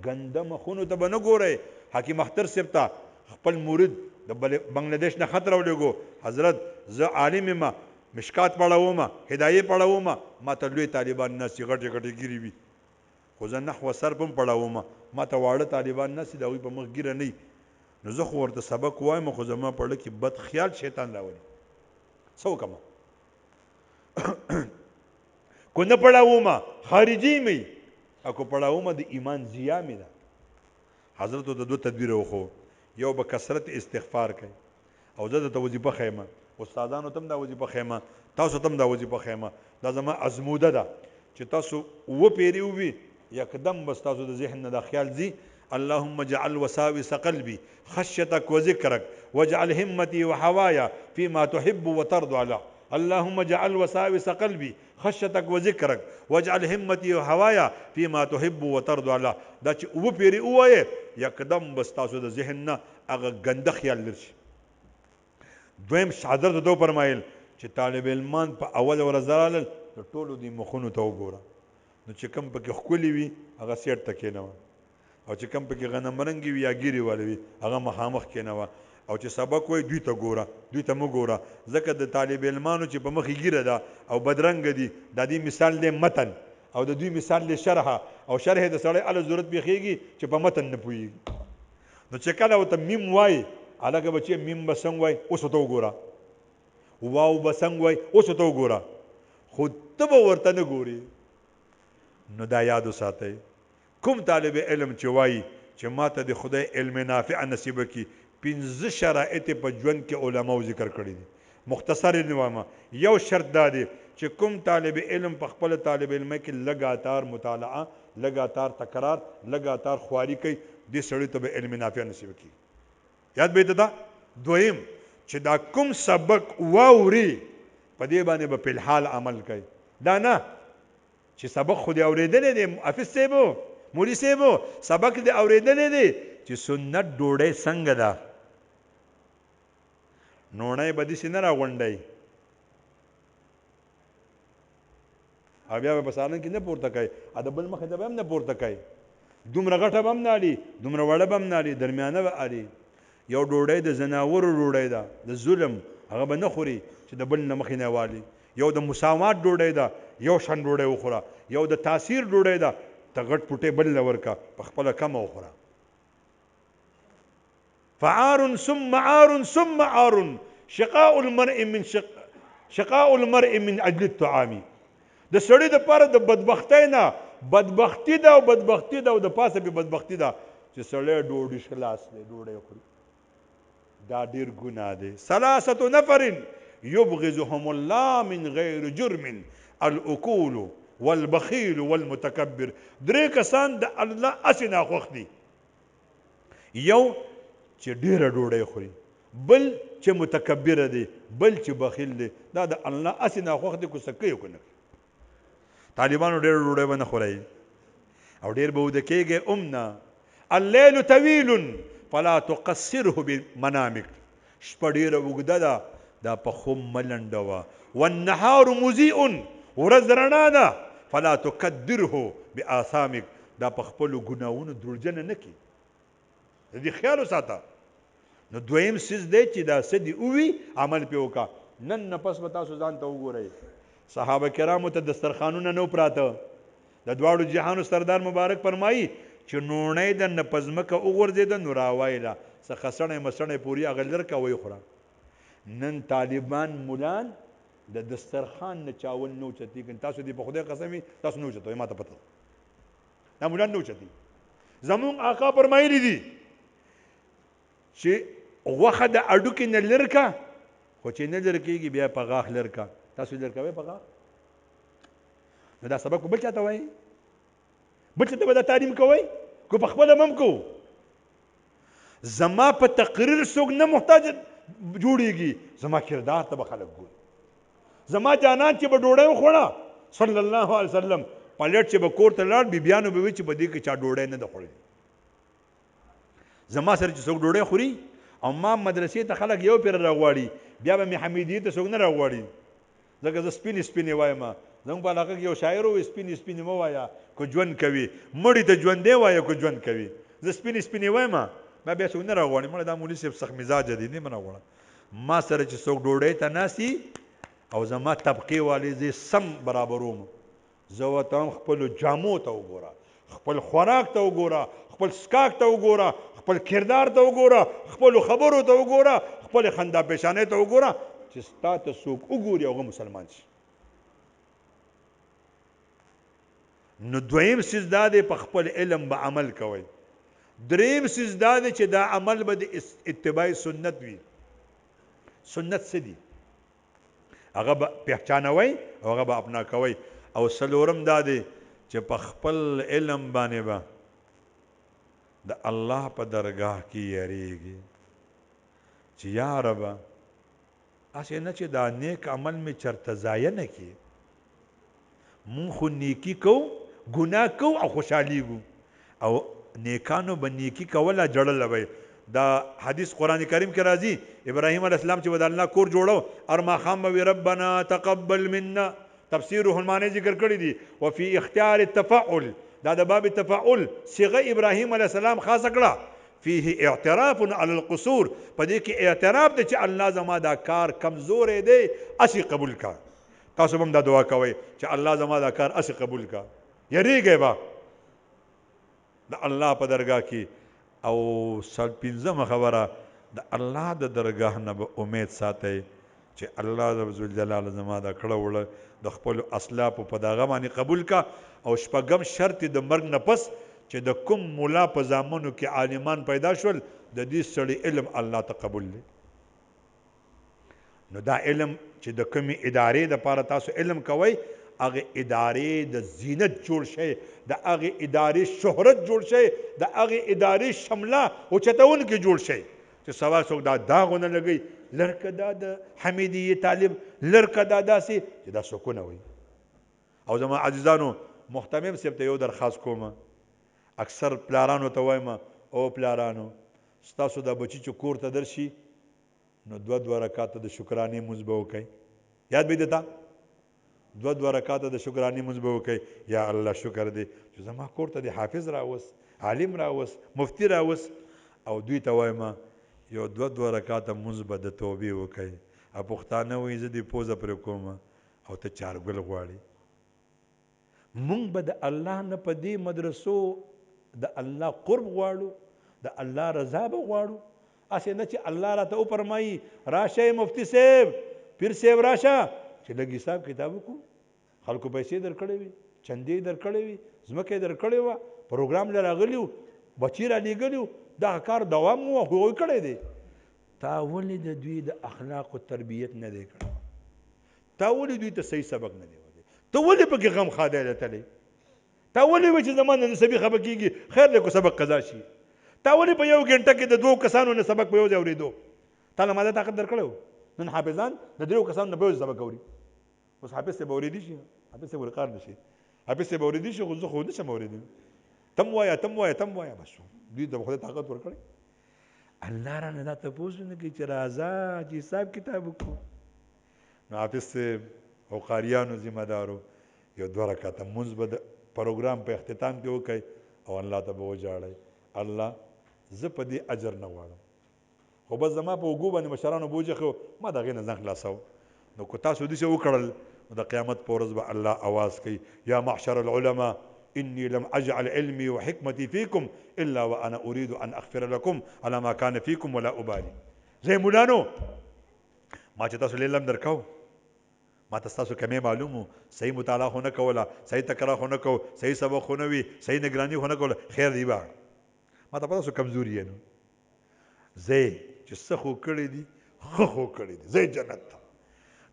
A: ګنده مخونو ته به نه ګورئ. حکیم اختر صاحب ته خپل مرید د بنګلادیش نه خط راولېږو، حضرت زه عالم یم، مشکات پړوم، هدایې پړوم، ما ته لوی طالبان ناست دي، غټې غټې ږیرې وي، خو زه نحو صرف هم پړوم، ما ته واړه طالبان ناست دي، د هغوی په مخ ږیره نه وي، نو زه خو ورته سبق وایم، خو زما په زړه کې بد خیال شیطان راولي، څه وکړم؟ کو نه پړاوم خارجي مې، او که پړاوم د ایمان ضیا مې ده. حضرت ورته دوه تدبیره وښو، یو به کثرت استغفار کوي، او زه درته وظیفه ښیم، استادانو ته هم دا وظیفه ښیم، تاسو ته هم دا وظیفه ښیم، دا زما ازموده ده چې تاسو اووه پیرې ووي، یکدم به ستاسو د ذهن نه دا خیال ځي، اللهم اجعل وساوس قلبي خشيتك وذكرك واجعل همتي وحوايا فيما تحب وترضى له. اللهم اجعل وساوس قلبي خشيتك وذكرك واجعل همتي وحوايا فيما تحب وترضى له. دا چې اووه پیرې ووایې، یکدم به ستاسو د ذهن نه هغه ګنده خیال لر شي. دویم حضرت ورته وفرمایل چې طالب علمان په اوله ورځ رالل، د ټولو دې مخونو ته وګوره، نو چې کوم پکې ښکلي وي هغه سیټ ته کېنوه، او چې کوم پکې غنمرنګي وي یا ږیرې والي وي هغه مخامخ کېنوه، او چې سبق وایي دوی ته ګوره، دوی ته مه ګوره، ځکه د طالب علمانو چې په مخ یې ږیره ده او بدرنګه دي، دا دې مثال دی متن، او د دوی مثال دی شرح، او شرح د سړی هله ضرورت پېښېږي چې په متن نه پوهېږي. نو چې کله ورته میم وایي، هلکه بچیه میم به څنګه وایي، اوس ورته وګوره، واو به څنګه وایي، اوس ورته وګوره، خو ته به ورته نه ګوري. نو دا یاد وساتئ، کوم طالب علم چې وایي چې ماته د خدای علم نافع نصیب کړي، پنځه شرایط یې په ژوند کې علماو ذکر کړي دي. مختصر یې وایم، یو شرط دا دی چې کوم طالب علم په خپله طالب علمۍ کې لګاتار مطالعه، لګاتار تکرار، لګاتار خواري کوي، دې سړي ته به علم نافع نصیب کیږي. یاد به دا. دویم چې دا کوم سبق واوري په دې باندې به په الحال عمل کوي. دا نه چې سبق خو دې اورېدلی دی، حافظ صاحب، مولوي صاحب، سبق دې اورېدلی دی چې سنت ډوډۍ څنګه ده، نوڼۍ به داسې نه راغونډوي او بیا به په سالن کې نه پورته کوي، د بل مخې ته به هم نه پورته کوي، دومره غټه به هم نه الي، دومره وړه به هم نه الي، درمیانه به الي. یو ډوډۍ د ځناورو ډوډۍ ده، د ظلم، هغه به نه خوري چې د بل نه مخې نه والي. یو د مساوات ډوډۍ ده، یو شان ډوډۍ وخوره. یو د تاثیر ډوډۍ ده، ته غټ پوټی بل له ورکه، په خپله کمه وخوره. فعار ثم عار ثم عار شقاء المرء من شق شقاء المرء من اجل الطعام. د سړي د پاره د بدبختۍ نه بدبختی ده او بدبختی ده او د پاسه به بدبختی ده چې سړی ډوډۍ خلاص دی، ډوډۍ خوري، دا ډیر ګناه دی. ثلاثه نفر یبغضهم الله من غیر جرم، الاکول والبخیل والمتکبر. درې کسان د الله هسې ناخوښ دي، یو چې ډیره ډوډۍ خوري، بل چې متکبر دی، بل چې بخیل دی. دا د الله هسې ناخوښ دی، کو څه کوي که نه کوي. طالبانو ډېره ډوډۍ به نه خورئ او ډېر به وده کېږئ هم نه. اللیل طویل فلا تقصره بمنامک، شپه ډېره اوږده ده، دا په خوب مه لنډوه. والنهار مضیء، ورځ رڼا ده، فلا تکدره بآثامک، دا په خپلو ګناهونو درجنه نه کړي، د دې خیال وساته. نو دویم څیز دی چې دا څه دې ووي عمل پرې وکړه. نن نه پس به تاسو ځان ته وګورئ، صحابه کرامو ته دسترخوانونه نه پراته. د دواړو جهانو سردار مبارک فرمایي چې نوڼۍ د نه په ځمکه وغورځېده نو راوایله، څه خسڼی مسڼی پورې هغه لرکه ویې خوره. نن طالبان مولان د دسترخوان نه چاول نه اوچتېږي. تاسو دې په خدای قسم وي، تاسو نه اوچتوئ، ما ته پته ده، دا مولان نه اوچتېږي. زمونږ آقا فرمایلي دي چې غوښه د هډوکي نه لرکه، خو چې نه لرې کېږي بیا په غاښ لرکه. تاسو لرې کوئ په غاښ؟ نو دا سبق بل چاته وایي، بل چاته به دا تعلیم کوئ که په خپله به هم کوو؟ زما په تقریر څوک نه محتاج جوړیږي، زما کردار ته به خلک ګوري. زما جانان چې به ډوډۍ وخوړه صلی الله علیه وسلم، پلیټ چې به کور ته لاړ، بیبیانو به وي چې په دې کې چا ډوډۍ نه ده خوړلې. زما سره چې څوک ډوډۍ خوري او ما مدرسې ته خلک یو پیر راغواړي، بیا به مې حمیدیې ته څوک نه راغواړي، ځکه زه سپینې سپینې وایم. زموږ په علاقه کې یو شاعر ووایي، سپینې سپینې مه وایه که ژوند کوي، مړي ته ژوندی وایه که ژوند کوي. زه سپینې سپینې وایم، ما بیا څوک نه راغواړي، مړه دا مولوي صاحب سخت مزاجه دی، نه مې راغواړه. ما سره چې څوک ډوډۍ ته ناست او زما طبقې والې زه سم برابروم، زه ورته هم خپلو جامو ته وګوره، خپل خوراک ته وګوره، خپل څښاک ته وګوره، خپل کردار ته وګوره، خپلو خبرو ته وګوره، خپلې خندا پېشانۍ ته وګوره، چې ستا ته څوک وګوري او هغه مسلمان شي. نو دویم څیز دا دی په خپل علم به عمل کوئ. دریم څیز دا دی چې دا عمل به د اتباع سنت وي. سنت څه دي؟ هغه به پهچانوئ او هغه به اپنا کوئ. او څلورم دا دی چې په خپل علم باندې به د الله په درگاه کې یریږي چې یا ربه هسې نه چې دا نیک عمل مې چرته ضایع نه کړي. مونږ خو نیکي کوو، ګناه کوو او خوشحالیږو، او نیکانو به نیکي کوله ژړله به یې. دا حدیث قرآن کریم کې راځي، ابراهیم علیه السلام چې به د الله کور جوړو، هر ماښام به وي ربنا تقبل منا. تفسیر روح المانی ذکر کړی دی، وفي اختیار التفعل، دا د باب تفعل صیغه ابراهیم علیه السلام خاصه کړه. فيه اعتراف على القصور، په دې کې اعتراف دی چې الله زما دا کار کمزوری دی، هسې قبول کا. تاسو به هم دا دعا کوئ چې الله زما دا کار هسې قبول کا. یریږئ به د الله په درګاه کې. او پنځمه خبره، د الله د درګاه نه به امید ساتئ چې الله ذوالجلال زما دا کړه وړه د خپلو اسلافو په دغه باندې قبول کا. او شپږم شرط د مرګ نه پس چې د کوم مولا په زامنو کې عالمان پیدا شول، د دې سړي علم الله ته قبول دی. نو دا علم چې د کومې ادارې دپاره تاسو علم کوئ، هغې ادارې د زینت جوړ شئ، د هغې ادارې شهرت جوړ شئ، د هغې ادارې شمله اوچتونکي جوړ شئ، چې سبا څوک دا داغونه لګوي، لرکه دا د حمیدیې طالب، لرکه دا داسې، چې دا څوکونه وایي. او زما عزیزانو، محتمم صاحب ته یو درخواست کوم، اکثر پلارانو ته وایم، او پلارانو ستاسو دا بچي چې کور ته درشي نو دوه دوه رکعاته د شکرانې لمونځ به وکئ. یاد به درته؟ دوه دوه رکعاته د شکرانې لمونځ به وکئ. یا الله شکر دی چې زما کور ته دې حافظ راوست، عالم راوست، مفتي راوست. او دوی ته وایم یو دوه دوه رکعاته لمونځ به د توبې وکئ. او پښتانه وایي زه دې پوزه پرې کوم او ته چارګل غواړې. مونږ به د الله نه په دې مدرسو د الله قرب غواړو، د الله رضا به غواړو. هسې نه چې الله راته وفرمایي راشه مفتي صاحب، پیر صاحب راشه، چې لږ حساب کتاب وکړو. خلکو پیسې درکړې وي، چندې درکړې وي، ځمکه یې درکړې وه، پروګرام له راغلي وو، بچي رالیږلي وو، دغه کار دوام مو هغوی کړی دی. تا ولې د دوی د اخلاقو تربیت نه دی کړی؟ تا ولې دوی ته صحیح سبق نه دی ورکړی؟ ته ولې پکې غم ښادی له تلې؟ تا ولې وایي چې زما نه نسبي خفه کېږي، خیر دی که سبق قضا شي؟ تا ولې په یو ګنټه کې د دوو کسانو نه سبق په یو ځای اورېدو؟ تا له ما دا طاقت درکړی و؟ نن حافظان د دریو کسانو نه په یو ځای سبق اوري. اوس حافظ صاحب اورېدی شي، حافظ صاحب ورقار نه شي، حافظ صاحب اورېدی شي، خو زه خو نه شم اورېدی. تم وایه، تم وایه، تم وایه، بس دوی ته به خدای طاقت ورکړی. الله رانه دا تپوس نه کوي چې راځه چې حساب کتاب وکړو. نو حافظ صاحب او قاریانو ذمه دارو یو دوه رکعته لمونځ به د پروګرام په اختتام کې وکړئ او الله ته به وژاړئ، الله زه په دې اجر نه غواړم، خو بس زما په اوږو باندې مشرانو بوج ایښی و، ما د هغې نه ځان خلاصاوه. نو که تاسو داسې وکړل نو د قیامت په ورځ به الله اواز کوي، یا معشر العلماء إني لم أجعل علمي وحكمتي فيكم إلا وأنا أريد أن أغفر لكم على ما كان فيكم ولا أبالي. زه مولانو ما چې تاسو علم درکاو، ما ته ستاسو کمی معلوم و، صحیح مطالعه خو نه کوله، صحیح تکرار خو نه کو، صحیح سبق خو نه وي، صحیح نګراني خو نه کوله، خیر دی با ما ته په تاسو کمزوري یې. نو زه چې څه خو کړي دي، ښه خو کړي دي، زه جنت ته.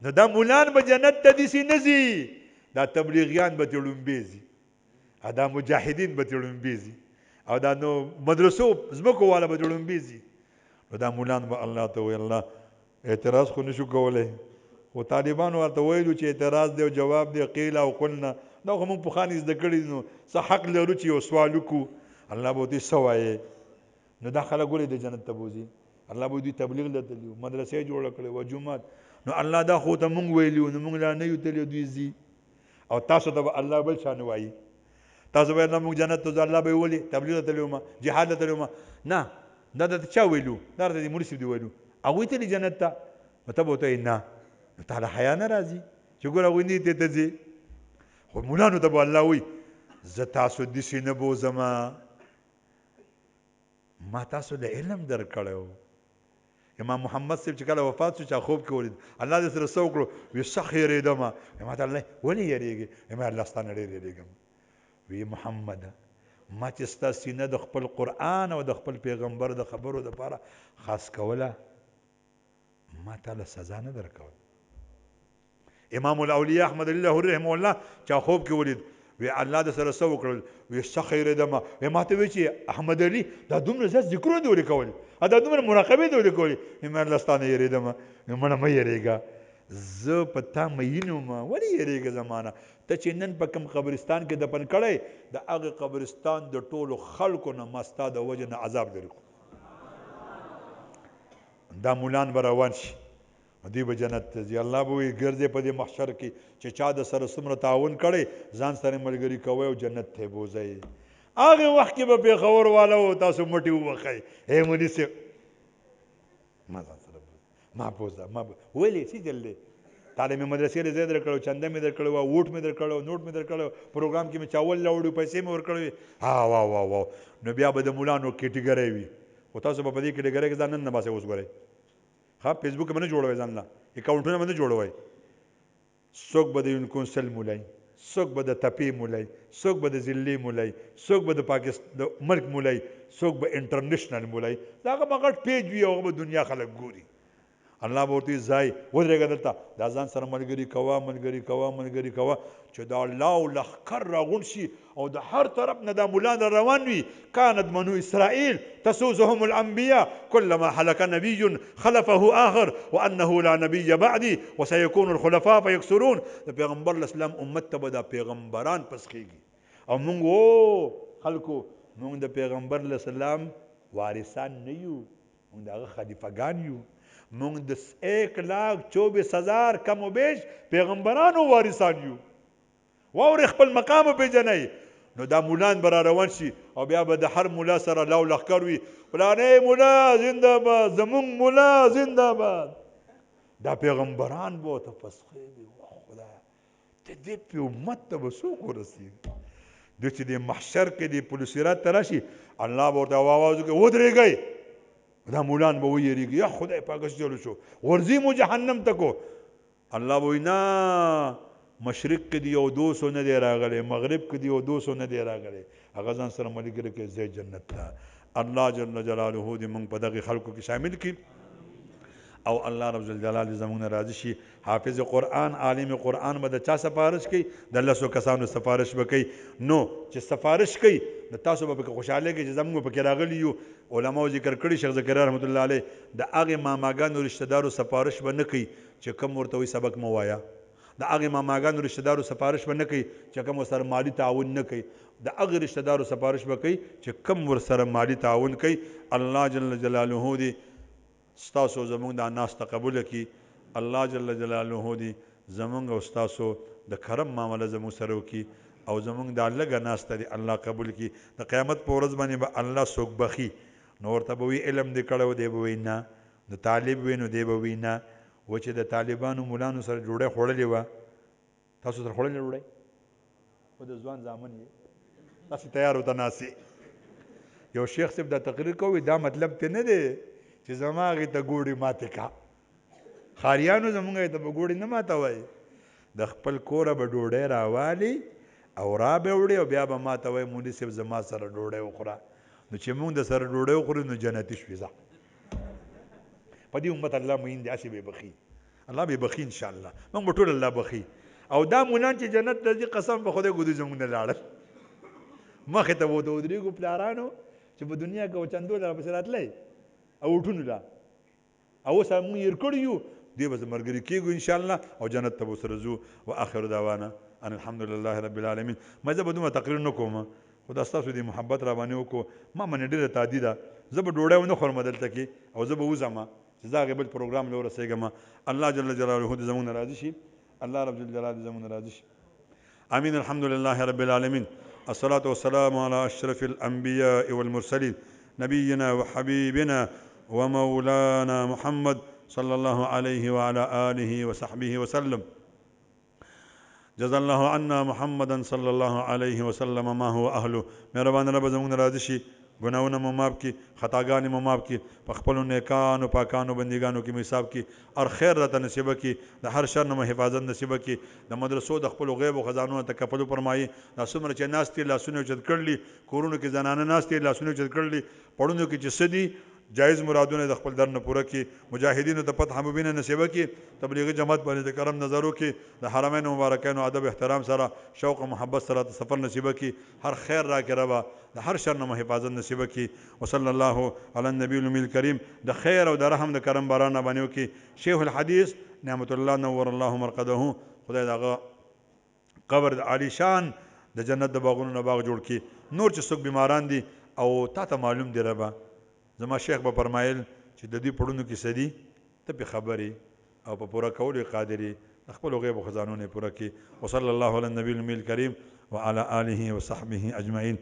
A: نو دا مولان به جنت ته داسې نه ځي، دا تبلیغیان به ترې ړومبی ځي، او دا مجاهدین به ترې ړومبی ځي، او دا نو مدرسو ځمکو والا به ترې ړومبی ځي. نو دا مولان به الله ته وایي، الله اعتراض خو نشو کولی، خو طالبانو ورته ویلو چې اعتراض دی او جواب دی، قیل او قلنا، دا خو موږ پخواني زده کړي دي، نو څه حق لرو چې یو سوال وکړو؟ الله به ورته څه وایې؟ نو دا خلک ولې د جنت ته بوځي؟ الله به دوی تبلیغ له تللي وو، مدرسې یې جوړه کړې وه، جومات. نو الله دا خو ته مونږ ویلي وو، نو مونږ لا نه یو تللي، دوی ځي. او تاسو ته به الله بل شان وایي، تاسو به نه مونږ جنت ته ځو، الله به یې ولې تبلیغ ته تللی وم، جهاد ته تللی وم. نه، دا درته چا ویلو؟ دا درته دې مولوي صاحب دې ویلو، هغوی تللي جنت ته. نو ته به ورته وایې نه، نو تا له حیا نه راځي چې ګوره هغوی نه دي ته ځې. خو مولانو ته به الله وایي، زه تاسو داسې نه بوځم، ما تاسو له علم درکړی و. امام محمد صاحب چې کله وفات شو، چا خوب کې ولید، الله دې سره څه وکړو؟ وی سخت یېرېدم. ما ته الله ولې یېرېږې؟ ما الله ستا نه ډېر یېرېږم. وی محمد، ما چې ستا سینه د خپل قرآن او د خپل پیغمبر د خبرو دپاره خاص کوله، ما تا له سزا نه درکوله. امام الاولیاء احمد علی لاهوري رحمه الله چا خوب کې ولید، وی الله د سره څه وکړل؟ وی سخت یېرېدم. وی ما ته وی چې احمد علي دا دومره زیات ذکرونه دې ولې کول، دا دومره مراقبې دې ولې کولې؟ وی ما الله ستا نه یېرېدم. وی مړه مه یېرېږه، زه په تا مین وم، ولې یېرېږه زما نه؟ ته چې نن په کوم قبرستان کې دفن کړی، د هغې قبرستان د ټولو خلکو نه ما ستا د وجې نه عذاب لرې کړو. دا مولان به روان شي، دوی به جنت ته ځي. الله به وایي ګرځې په دې محشر کې چې چا د سره څومره تعاون کړی، ځان سره ملګري کوئ او جنت ته یې بوځئ. هغې وخت کې به پېښور والا و تاسو مټې ووهئ، ای مولوي صاحب ما ځان سره بوځه، ما بوځه، ما بوځه. ولې څه چل دی؟ تاله مې مدرسې له ځای درکړو، چنده مې درکړو، ووټ مې درکړو، نوټ مې درکړو، پروګرام کې مې چاول راوړي، پیسې مې ورکړې. ها وا وا وا، نو بیا به د مولانو کیټګری وي. خو تاسو به په دې کیټګری کې ځان نن نه باسئ. اوس ګورئ، ښه فیسبوک به نه جوړوئ، ځان له اکاونټونه به نه جوړوئ. څوک به د یون کونسل مولای، څوک به د تپې مولای، څوک به د ضلعې مولای، څوک به د پاکستان د ملک مولای، څوک به انټرنیشنل مولای. دا هغه به غټ پیج وي او هغه به دنیا خلک ګوري. الله به ورته ځای ودرېږه دلته، دا ځان سره ملګري کوه، ملګري کوه، ملګري کوه، چې دا الله او لښکر راغونډ شي او د هر طرف نه دا مولان را روان وي. کانت بنو اسرائیل تسوسهم الانبیاء كلما حلق نبي خلفه آخر وانه لا نبي بعدي وسيكون الخلفاء فيكثرون. د پیغمبر اسلام امت ته به دا پیغمبران پسخېږي. او مونږ و خلکو، مونږ د پیغمبر اسلام وارثان نه یو، مونږ د هغه خلیفهګان یو. مونږ د 1,24,000 کم و بیش پیغمبرانو وارثان یو. واورې، خپل مقام وپېژنئ. نو دا مولان به را روان شي او بیا به د هر مولا سره لاو لښکر وي، فلانی مولا زنده باد، زمونږ مولا زنده باد. دا پیغمبران به ورته پسخېږي. خدایه، د دې په امت ته به څوک ورسېږي؟ دوی چې د محشر کې د پل صراط ته راشي، الله به ورته اواز وکړي، ودرېږئ. دا مولان به ویریږي، یا خدای پاک، څه چلو شو، غورځي مو جهنم ته کو؟ الله به وایي، نه، مشرق کې دی یو دوسو نه دی راغلی، مغرب کې دی یو دوسو نه دی راغلی، هغه ځان سره ملګری کوي، ځای جنت ته. الله جل جلاله دې موږ په دغه خلکو کې شامل کړي او الله رب جلال دې زموږ نه راضي شي. حافظ قرآن، عالم قرآن به د چا سفارش کوي؟ د لسو کسانو سفارش به کوي. نو چې سفارش کوي، نو تاسو به پکې خوشحالېږئ چې زموږ پکې راغلي یو. علماو ذکر کړي، شیخ زکریا رحمت الله علیه، د هغې ماماګانو رشته دارو سفارش به نه کوي چې کوم ورته وایي سبق مه وایه. د هغې ماماګانو رشته دارو سفارش به نه کوي چې کوم ورسره مالي تعاون نه کوي. د هغې رشته دارو سفارش به کوي چې کوم ورسره مالي تعاون کوي. الله جل جلاله دې ستاسو زمونږ دا ناسته قبوله کړي. الله جل جلاله دې زمونږ او ستاسو د کرم معامله زمونږ سره وکړي او زمونږ دا لږه ناسته دې الله قبول کړي. د قیامت په ورځ باندې به الله څوک بخي، نو ورته به وي علم دې کړی و؟ دی به وایي نه. نو طالب وي؟ نو دی به وایي نه. و چې د طالبانو مولانو سره ډوډۍ خوړلې وه. تاسو سره خوړلې ډوډۍ؟ خو د ځوان زامن یې، تاسو تیار ورته ناست. یو شیخ صاحب دا تقریر کوي، دا مطلب ته نه دی چې زما هغې ته ګوډې ماتې کا. ښاریانو زمونږ ته به ګوډې نه ماتوئ، د خپل کوره به ډوډۍ راوالي او را به وړي او بیا به ماته وایي مولوي صاحب زما سره ډوډۍ وخوره. نو چې مونږ د سره ډوډۍ وخورو نو جنتي شوې. ځه، په دې امت الله معین دی، هسې به یې بخي، الله به یې بخي انشاءالله. مونږ به ټول الله بخي. او دا مولان چې جنت ته ځي، قسم په خدای کو دوی زمونږ نه لاړل. مخې ته به ورته ودرېږو، پلارانو چې په دنیا کې چندو له راپسې راتلی او وټونو له، او اوس مونږ هېر کړي یو، دوی به ملګري کېږو انشاءالله او جنت ته به سره ځو. و آخر دعوانا ان الحمد لله رب العالمین. ما زه به دومره تقریر نه کوم، خو دا ستاسو د محبت را باندې وکړو. ما باندې ډېره تادي ده، زه به ډوډۍ ونه خورم دلته کې او زه به وځم چې زه هغې بل پروګرام له ورسېږم. الله جل جلاله دې زموږ نه راضي شي. الله رب جل جلاله دې زموږ نه راضي شي. امين. الحمد لله رب العالمين، الصلاة والسلام على أشرف الأنبياء والمرسلين، نبينا وحبيبنا ومولانا محمد صلى الله عليه وعلى آله وصحبه وسلم. جزا الله عنا محمدا صلى الله عليه وسلم ما هو أهله. مهربان رب زموږ نه راضي شي، ګناهونه مو معاف کړي، خطاګانې مو معاف کړي، په خپلو نیکانو پاکانو بندګانو کې مو حساب کړي، هر خیر راته نصیبه کړي، د هر شر نه مو حفاظت نصیبه کړي، د مدرسو د خپلو غیبو خزانو نه تکفل وفرمایي. دا څومره چې ناست دي لاسونه یې اوچت کړلي، کورونو کې زنانه ناست دي لاسونه یې اوچت کړلي، پړونو کې چې څه دي جایز مرادونه د خپل در نه پوره کړي، مجاهدینو ته فتح مبینه نصیبه کړي، تبلیغي جماعت باندې د کرم نظر وکړي، د حرمینو مبارکینو ادب احترام سره شوق او محبت سره ته سفر نصیبه کړي، هر خیر راکړي ربه، د هر شر نه مو حفاظت نصیبه کړي. وصلی الله علی النبی الامي الکریم. د خیر او د رحم د کرم باران باندې وکړي. شیخ الحدیث نعمت الله نور الله مرقده، خدای د هغه قبر د عالیشان د جنت د باغونو نه باغ جوړ کړي. نور چې څوک بیماران دي او تا ته معلوم دي ربه، زما شیخ به فرمایل چې د دوی پړونو کې څه دي ته پې خبرې او په پوره کولو یې قادر یې، د خپلو غیبو خزانو نه یې پوره کړي. وصلی الله علی النبی الامي الکریم وعلى آله وصحبه اجمعین.